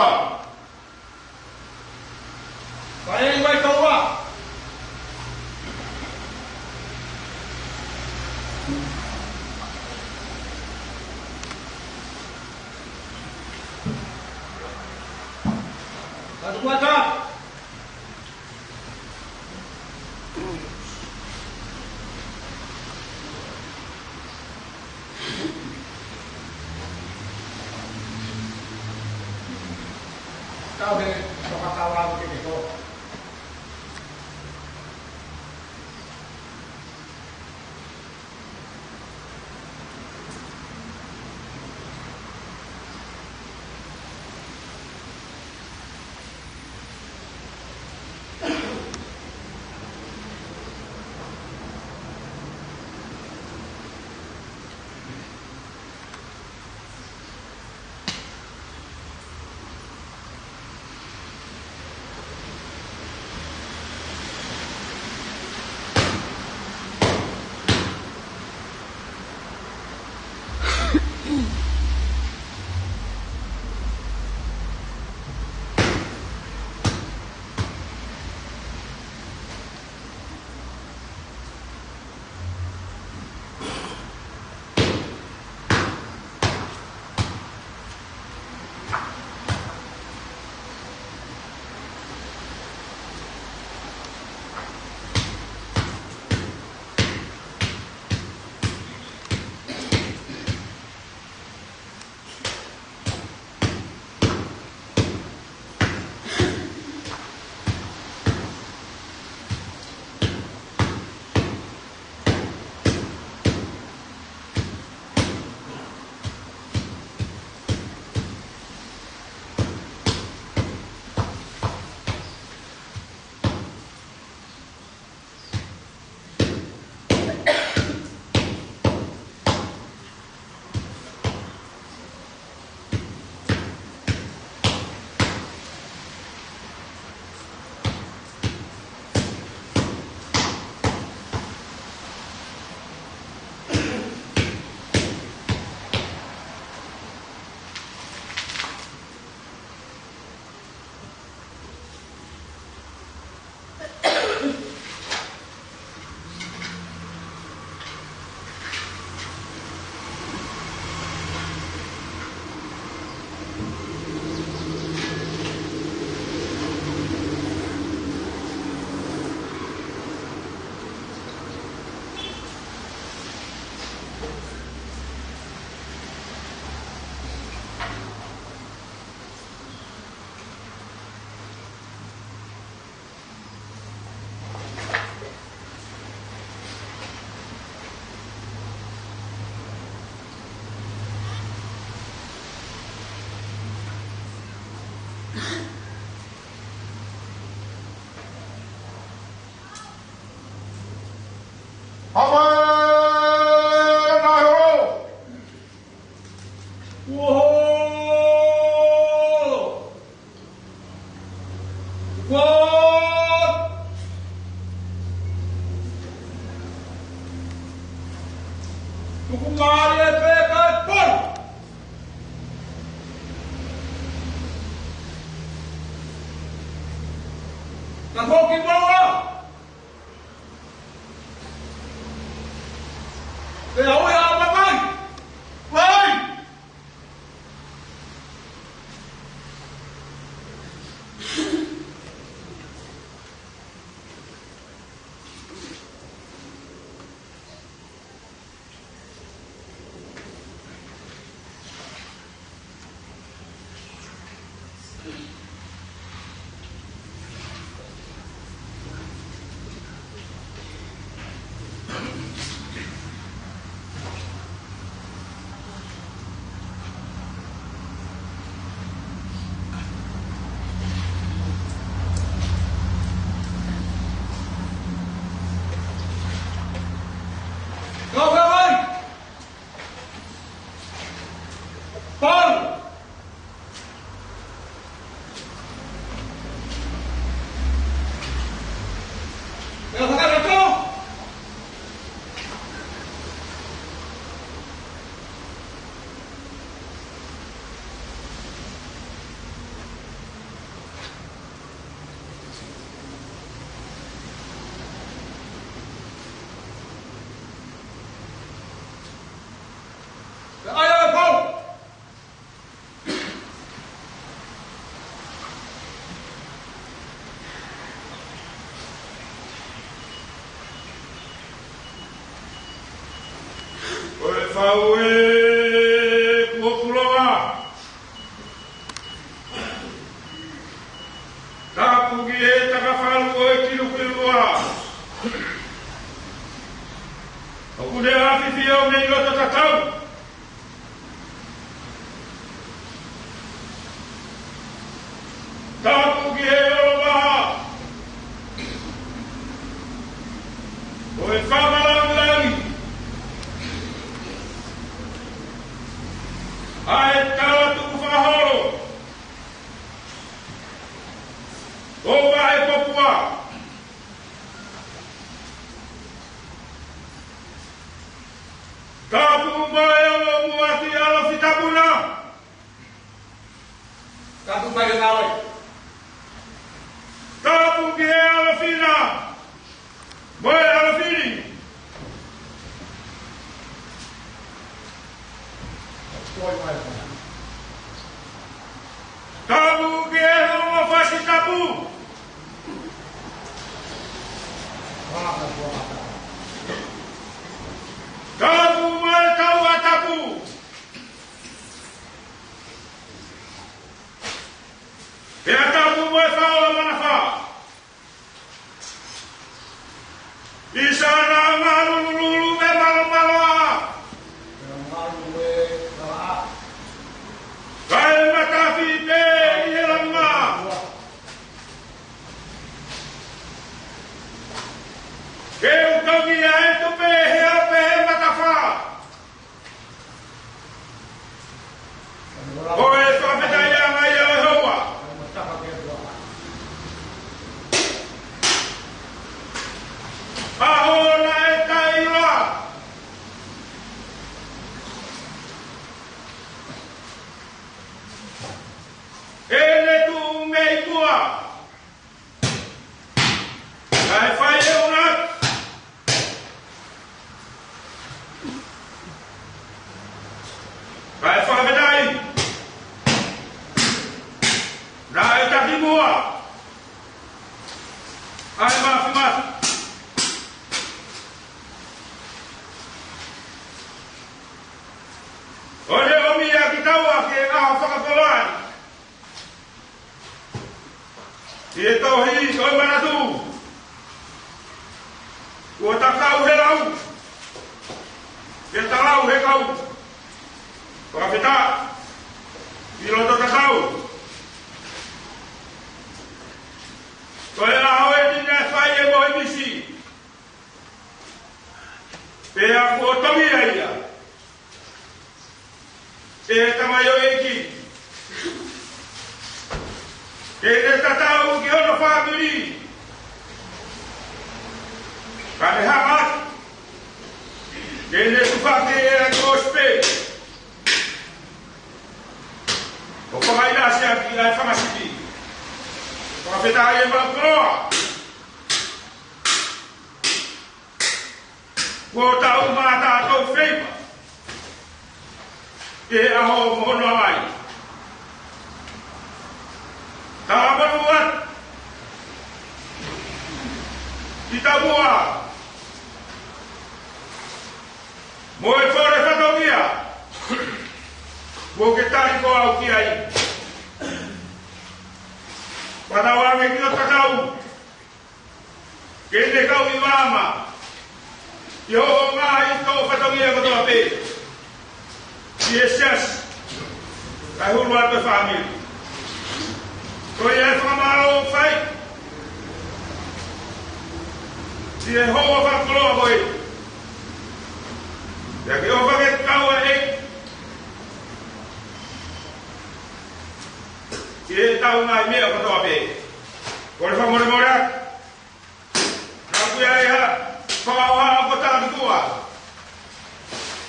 Kae ʻai mai taua. Kae tuku atu. Tau he, Tokakava ke ke ko. Tuku mālie pē kae pau. Ka foki maua. Pea ui ʻa Makai. Vai! Kau kavai! Pau! Pea fakarato! Pea ʻai ʻa e pau! Ko e fau ē kuo puloa. Tapu ki he takafalu ʻo e Kilukilua. ʻOku ne ʻafifio mei loto tatau. Tapu ki he ʻOlomaʻa ʻo e Fakalangilangi, ʻa e tala tukufakaholo ʻo Vaʻepopua. Tapu mo e ʻalomuʻaki ʻalofi tapu na. Tapu mai e ngāue. Tapu ki he ʻalofina mo e ʻalofili. Tapu ki he ongo fasi tapu. Tapu mo e taua tapu. Pea tapu mo e faʻo manafā. ʻI sana ngalululu me malomaloa. Kae matafi pē ʻi he lama. Ke u tongi ʻa e tupe he ape he matafā. Ko e fakafetaʻi ʻa e ngaahi ʻa e hoa. ʻAho naʻe taʻi loa. ʻEne tuʻu mei tuʻa. Kae fai e ʻuhinga. Kae fakafetaʻi. Naʻe taki muʻa ʻa e mafimafi. ʻO ne ʻomi ʻa kitaua ki he ʻaho fakapoloaʻi. ʻI he tohi ʻo e manatu. Kuo ta kau he lau. Ke ta lau he kau. Fakafetaʻi. ʻI loto tatau. Ko e ʻaho eni naʻe fai e mohe misi. Pea kuo tongi ia ʻe he tamaioʻeiki. Ke ne tatau ki hono fāmili. Ka ne hanga atu ke ne Pake e kosipeli. ʻO fakaʻinasi ʻaki ʻa e fanga sipi. Fakafetaʻi e maʻu koloa. Kuo tau mātā tau feipa. ʻI he ʻaho mo hono ʻaho. Tau manu atu. Ki taua. Mo e fale fatongia. Mo ke tali ko au ki ai. Pea tau ange ki ho tatau. Ke ne kau ʻi māmani. ʻI hoʻo ngaahi toʻo fatongia kotoa pē. ʻI he siasi. Kae hulu atu e fāmili. Ko ia e fakamālō ʻoku fai. ʻI he houa fakakoloa ko ē. Pea ke ʻofa ke kau ʻa e ʻEiki. ʻI heʻetau ngaahi meʻa kotoa pē. Kole fakamolemole atu. Naʻa ʻoku ʻi ai ha fakaʻofa ʻoku tala ki tuʻa.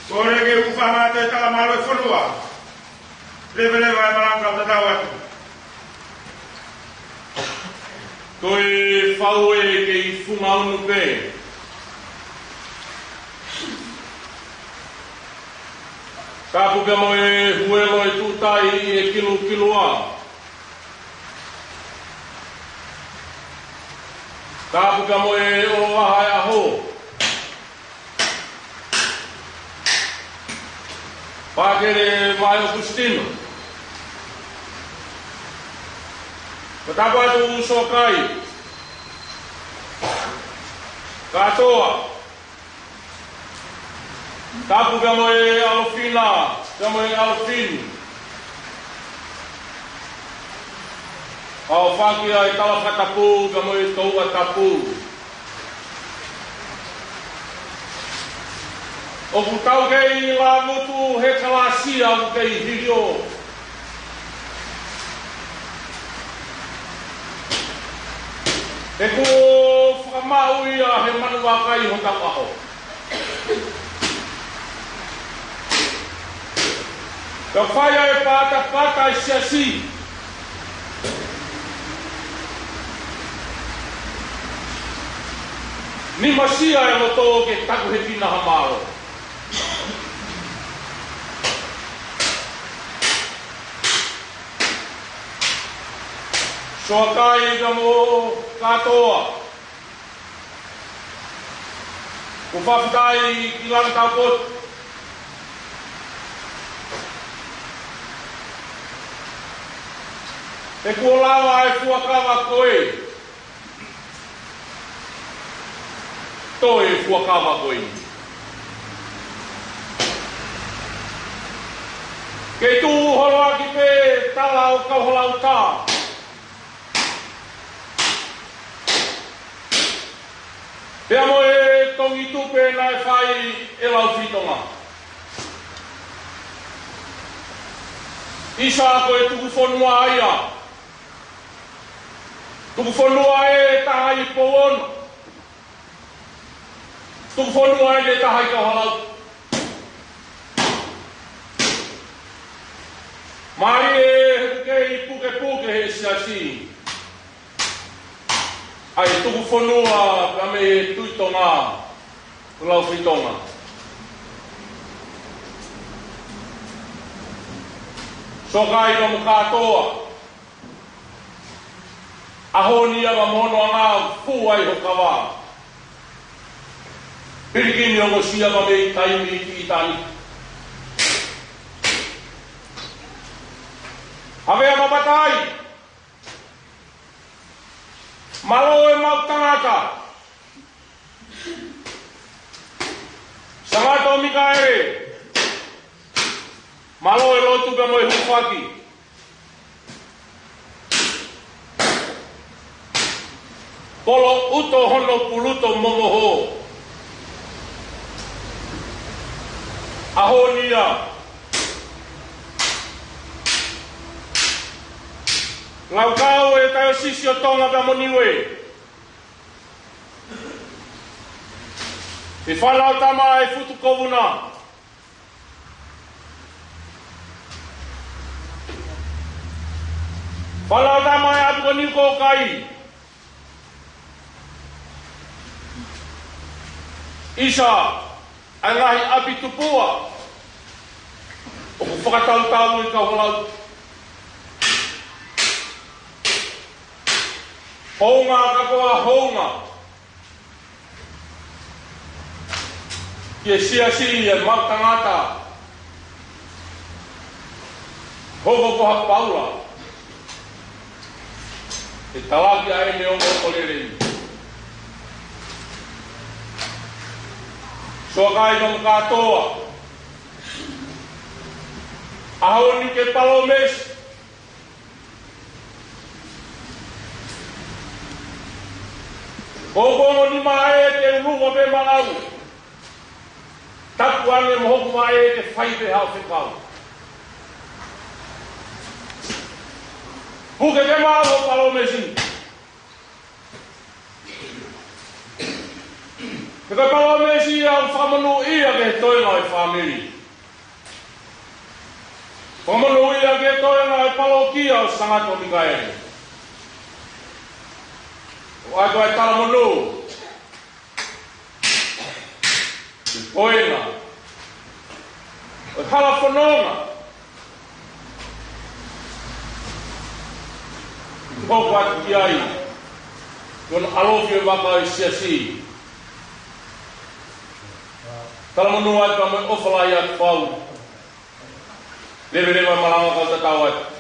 Kole ke u fanga te tala mālō e fonua. Leveleva e malanga ʻo tatau atu. Ko e fau ē kei funga unu pē. Tapu pea mo e huelo e tūtai ʻi he kilukilua. Tapu pea mo e ʻoho ʻa e ʻaho. Pakele Vae ʻOkusitino. Ko tapu atu Sokai. Kātoa. Tapu pea mo e ʻAlofina, pea mo e ʻAlofini. ʻAofaki ʻa e tala fakatapu, pea mo e touʻa tapu. ʻOku tau kei lāngutu he kalāsia ʻoku kei hilio. He kuo fakamaʻu ia he manu vakai hotau ʻaho. Ka fai ʻa e patapata ʻa e siasi. Ni masia e loto ke taku he kinaha mālō. Soakai ka mo kātoa. Ko fafutaʻi ki langa taupotu. He kuo lava e fuakava ko ē. Toe fuakava ko ē. Kei tuʻu holoaki pē tala ʻo Kauhalautā. Pea mo e tongi tupe naʻe fai ʻe Laufitonga. ʻIsa ko e tuku fonua ia. Tuku fonua ʻe taha ʻi Pouono. Tuku fonua ʻe taha ʻi Kauhalau. Mālie he kei pukepuke he siasi. ʻA e tuku fonua pea mei he Tuʻi Tonga, Laufitonga. Soakai ka mo kātoa. ʻAho ni ʻa ka mo hono anga fua ʻi ho kava. Pilikimi ʻo ko sia ka mei taimi ki tani. Havea Mapatai. Mālō e maʻu tangata. Sangata ʻo Mikaele. Mālō e lotu pea mo e hūfaki. Polo ʻuto hono puluto momoho. ʻAho ni ia. Laukau e Taiosisi ʻo Tonga pea mo Niue. ʻI Falautama e Futu Kovuna. Fānau tama ʻa e ʻapi ko eni ko Kai. ʻIsa, ʻa e ngaahi ʻapi tupua ʻoku fakatautau ʻi Kauhalau. Hounga ka ko e hounga ki he siasi ʻa e maʻu tangata. Hoko ko ha paula ʻe talaki ʻa ʻene ongoongolelei. Soakai ka mo kātoa. ʻAho ni ke palōmesi. Ko hoku nima ē te u lua pē maʻau. Tapu ange mo hoku vaʻe ke fai pē haʻo fekau. Puke ke maʻu hoʻo palōmesi. He ko e palōmesi ia ʻoku fakamonūʻia ki he toenga ʻo e fāmili. Fakamonūʻia ki he toenga ʻo e palokia ʻo Sangata Mikaele. ʻOatu ʻa e talamonū ki he toenga ʻo e hala fononga ʻoku hoko atu ki ai ʻa e ʻalofi ʻo e vaka ʻo e siasi. Talamonū atu pea mo e ʻofa lahi atu pau. Leveleva malanga kau tatau atu.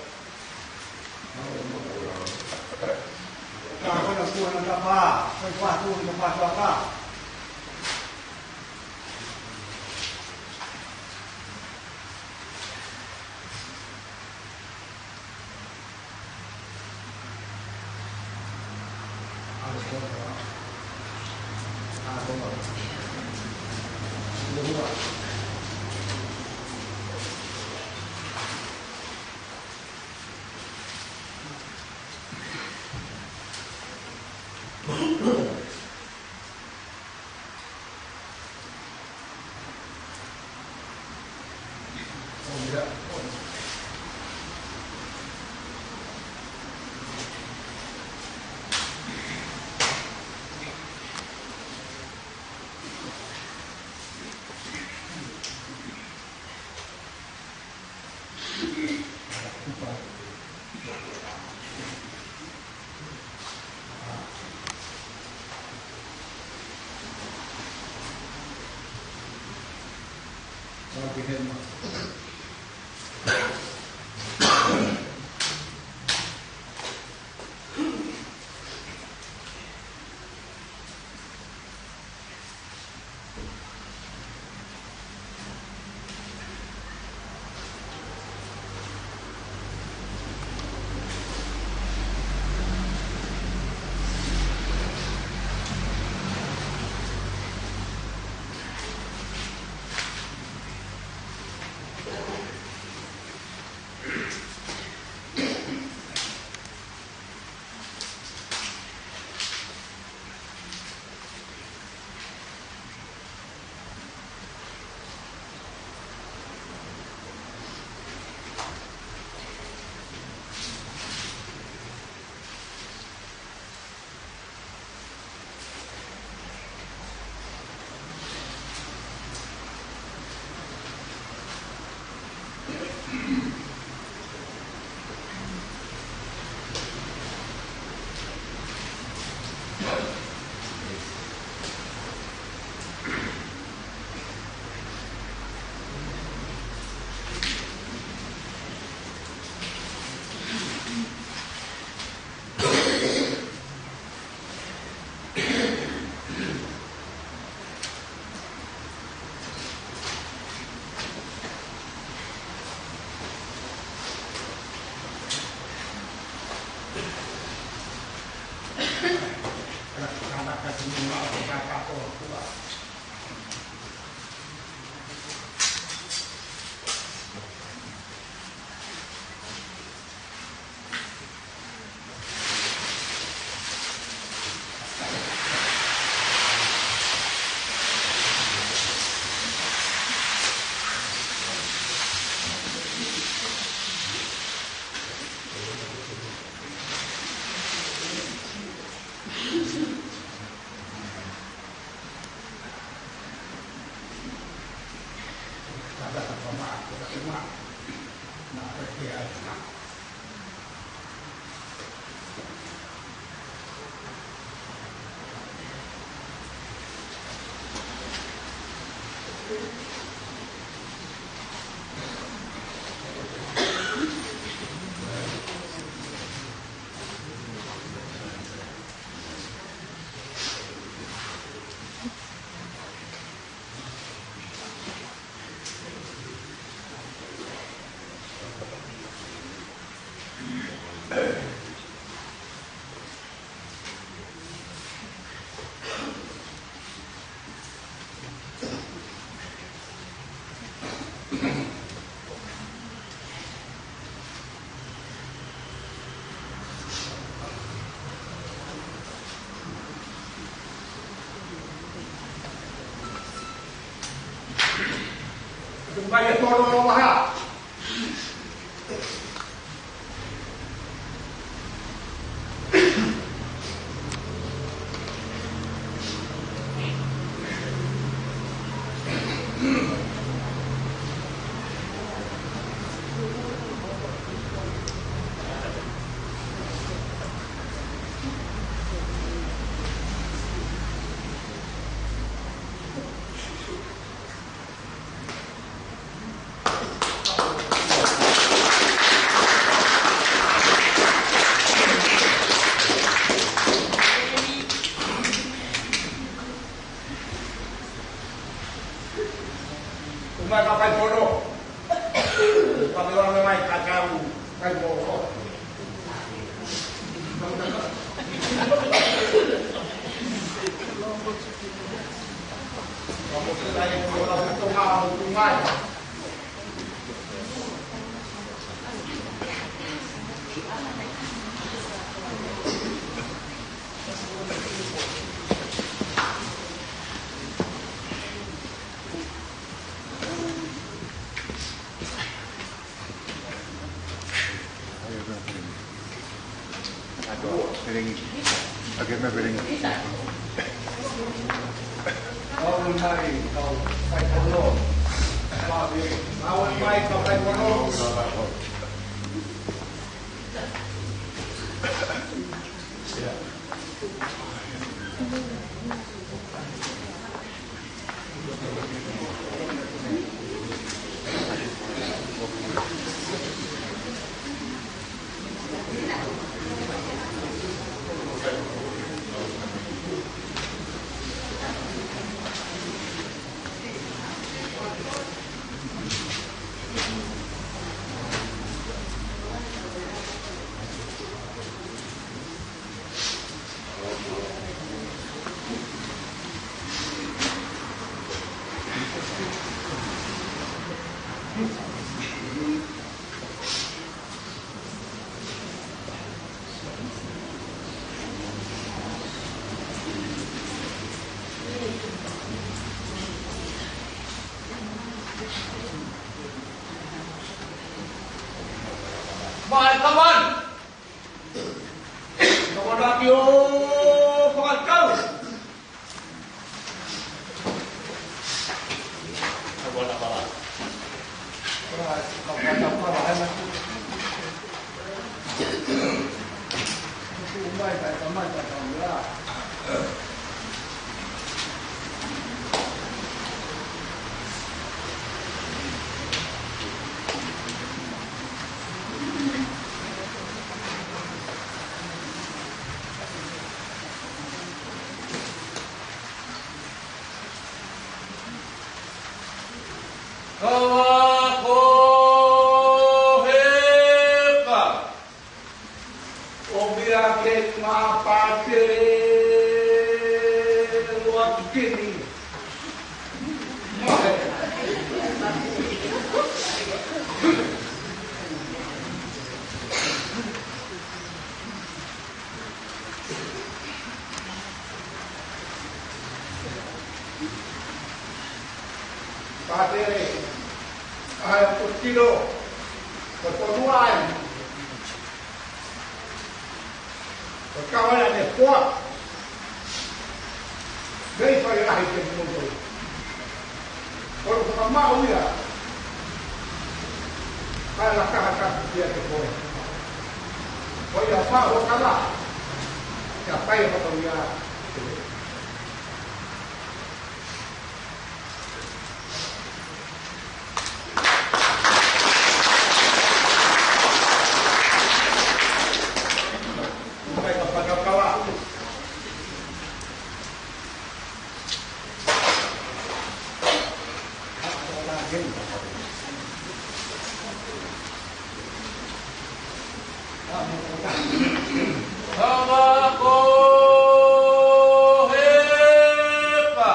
Tuku mai e polo ʻo maha. Umai ka kai pono. Ka kai pono mai ka kau kai pono. Mai, come on. Come on, up you. Come on, go. Kava ko heka. ʻO mea ke mapate luakini. Pātere, ʻa e potilo, ko tonu ai. Ko kawala ne poa. Mei fai lahi ke moto. Ko lo ka mau ia. Kae laka ha kapu kiate koe. Ko ia pā o kala. Kia pai ha kau ia. Kai ka pana kala. Kama ko hepa.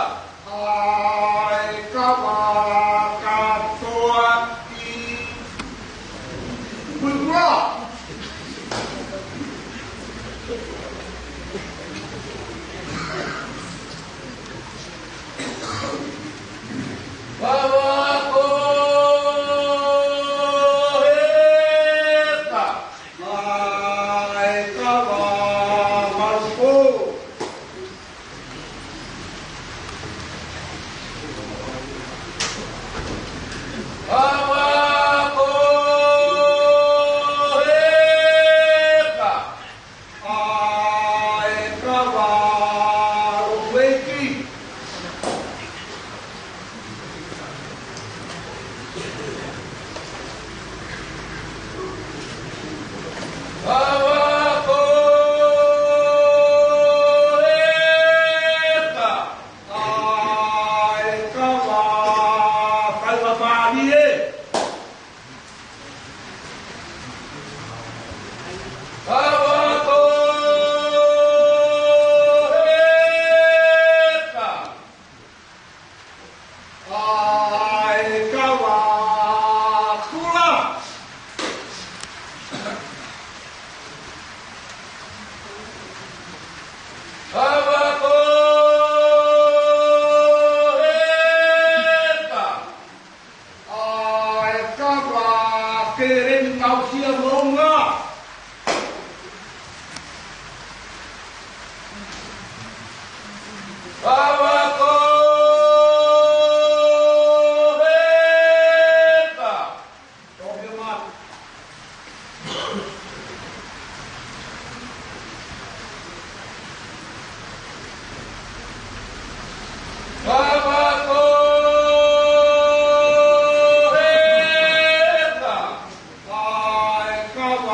Ai, kama katoa ki. Kuikua. Kama ko hepa. Ai, kama maluko. Kama ko hepa. Ai, kama ueki. Kama ko hepa. Ai, kama, kama mālie. Kama ko hepa. Ai, kama kula. Kama ko hepa. Ai, kama keren mau sia monga. Kama ko hepa. Toke mat. Kama ko hepa. Ai, kama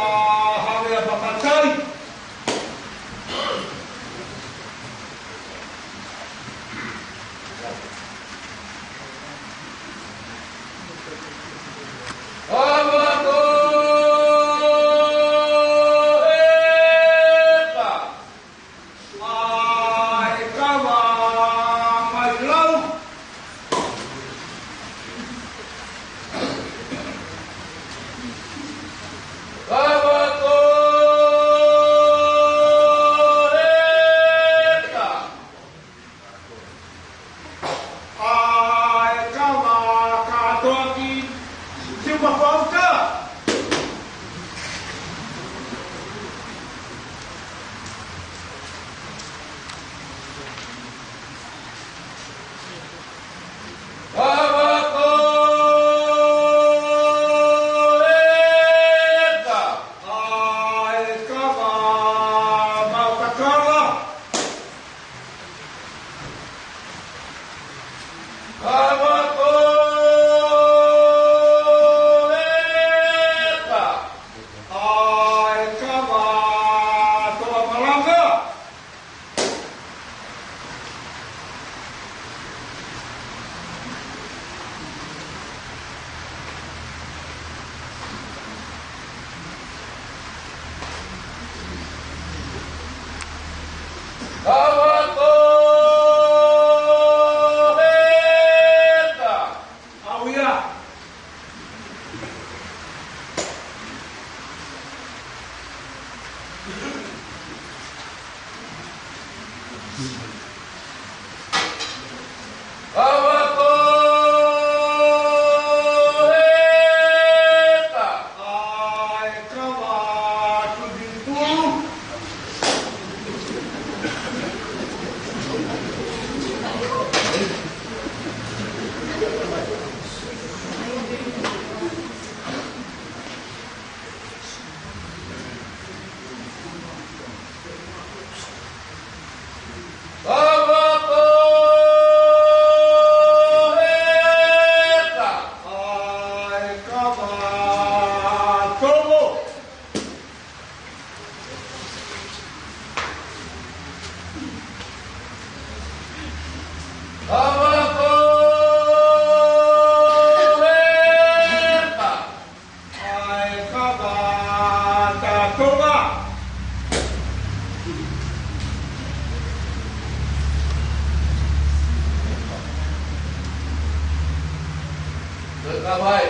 Ka vai,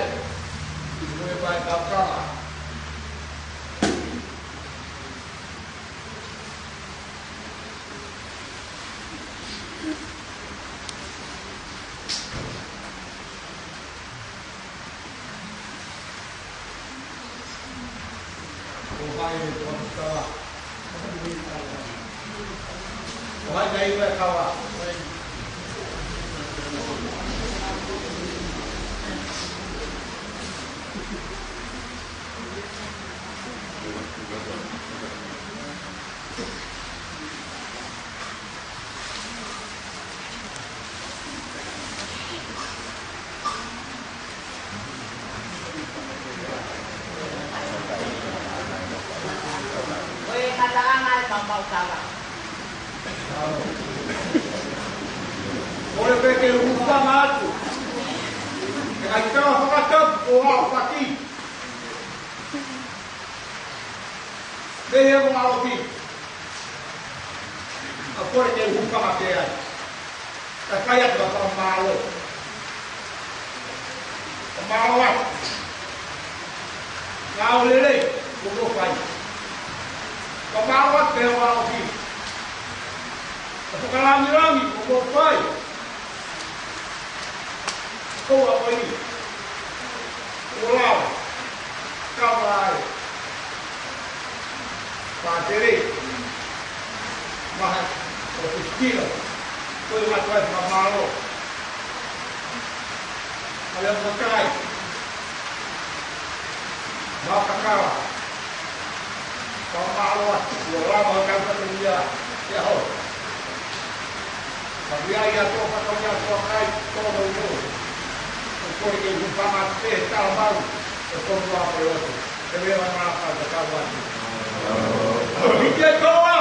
ue vai ka kala. Ko e kataʻanga e maumau tala. Kole pē ke u hūfanga atu. He ʻikai ke u fakatapu ʻo aʻu faki. Mei he ʻofa ʻofi. ʻA kole ke u hūfanga pē ai. Ka fai atu ʻa e fakamālō. Fakamālō atu. Ngāue lelei kuo mou fai. Fakamālō atu pē ʻofa ʻofi. Ka fakalāngilangi kuo mou fai. Ko au ʻo ʻikai ke u lava. Ka vai. Pātele. Maha ʻo Kusikila. Ko e mātuʻa e fakamālō. Malia Makai. Maha Kakala. Fakamālō atu, kuo lava ʻo kau fatongia ʻi he ʻaho. Ka ʻi ai ʻa e tō fatongia tō kai, tō no no. ʻO kole ke u hūfanga atu pē he talamau ʻo e kōtua ʻo e lotu. Ke leva mā ka ka kau atu. ʻIkai ke toa!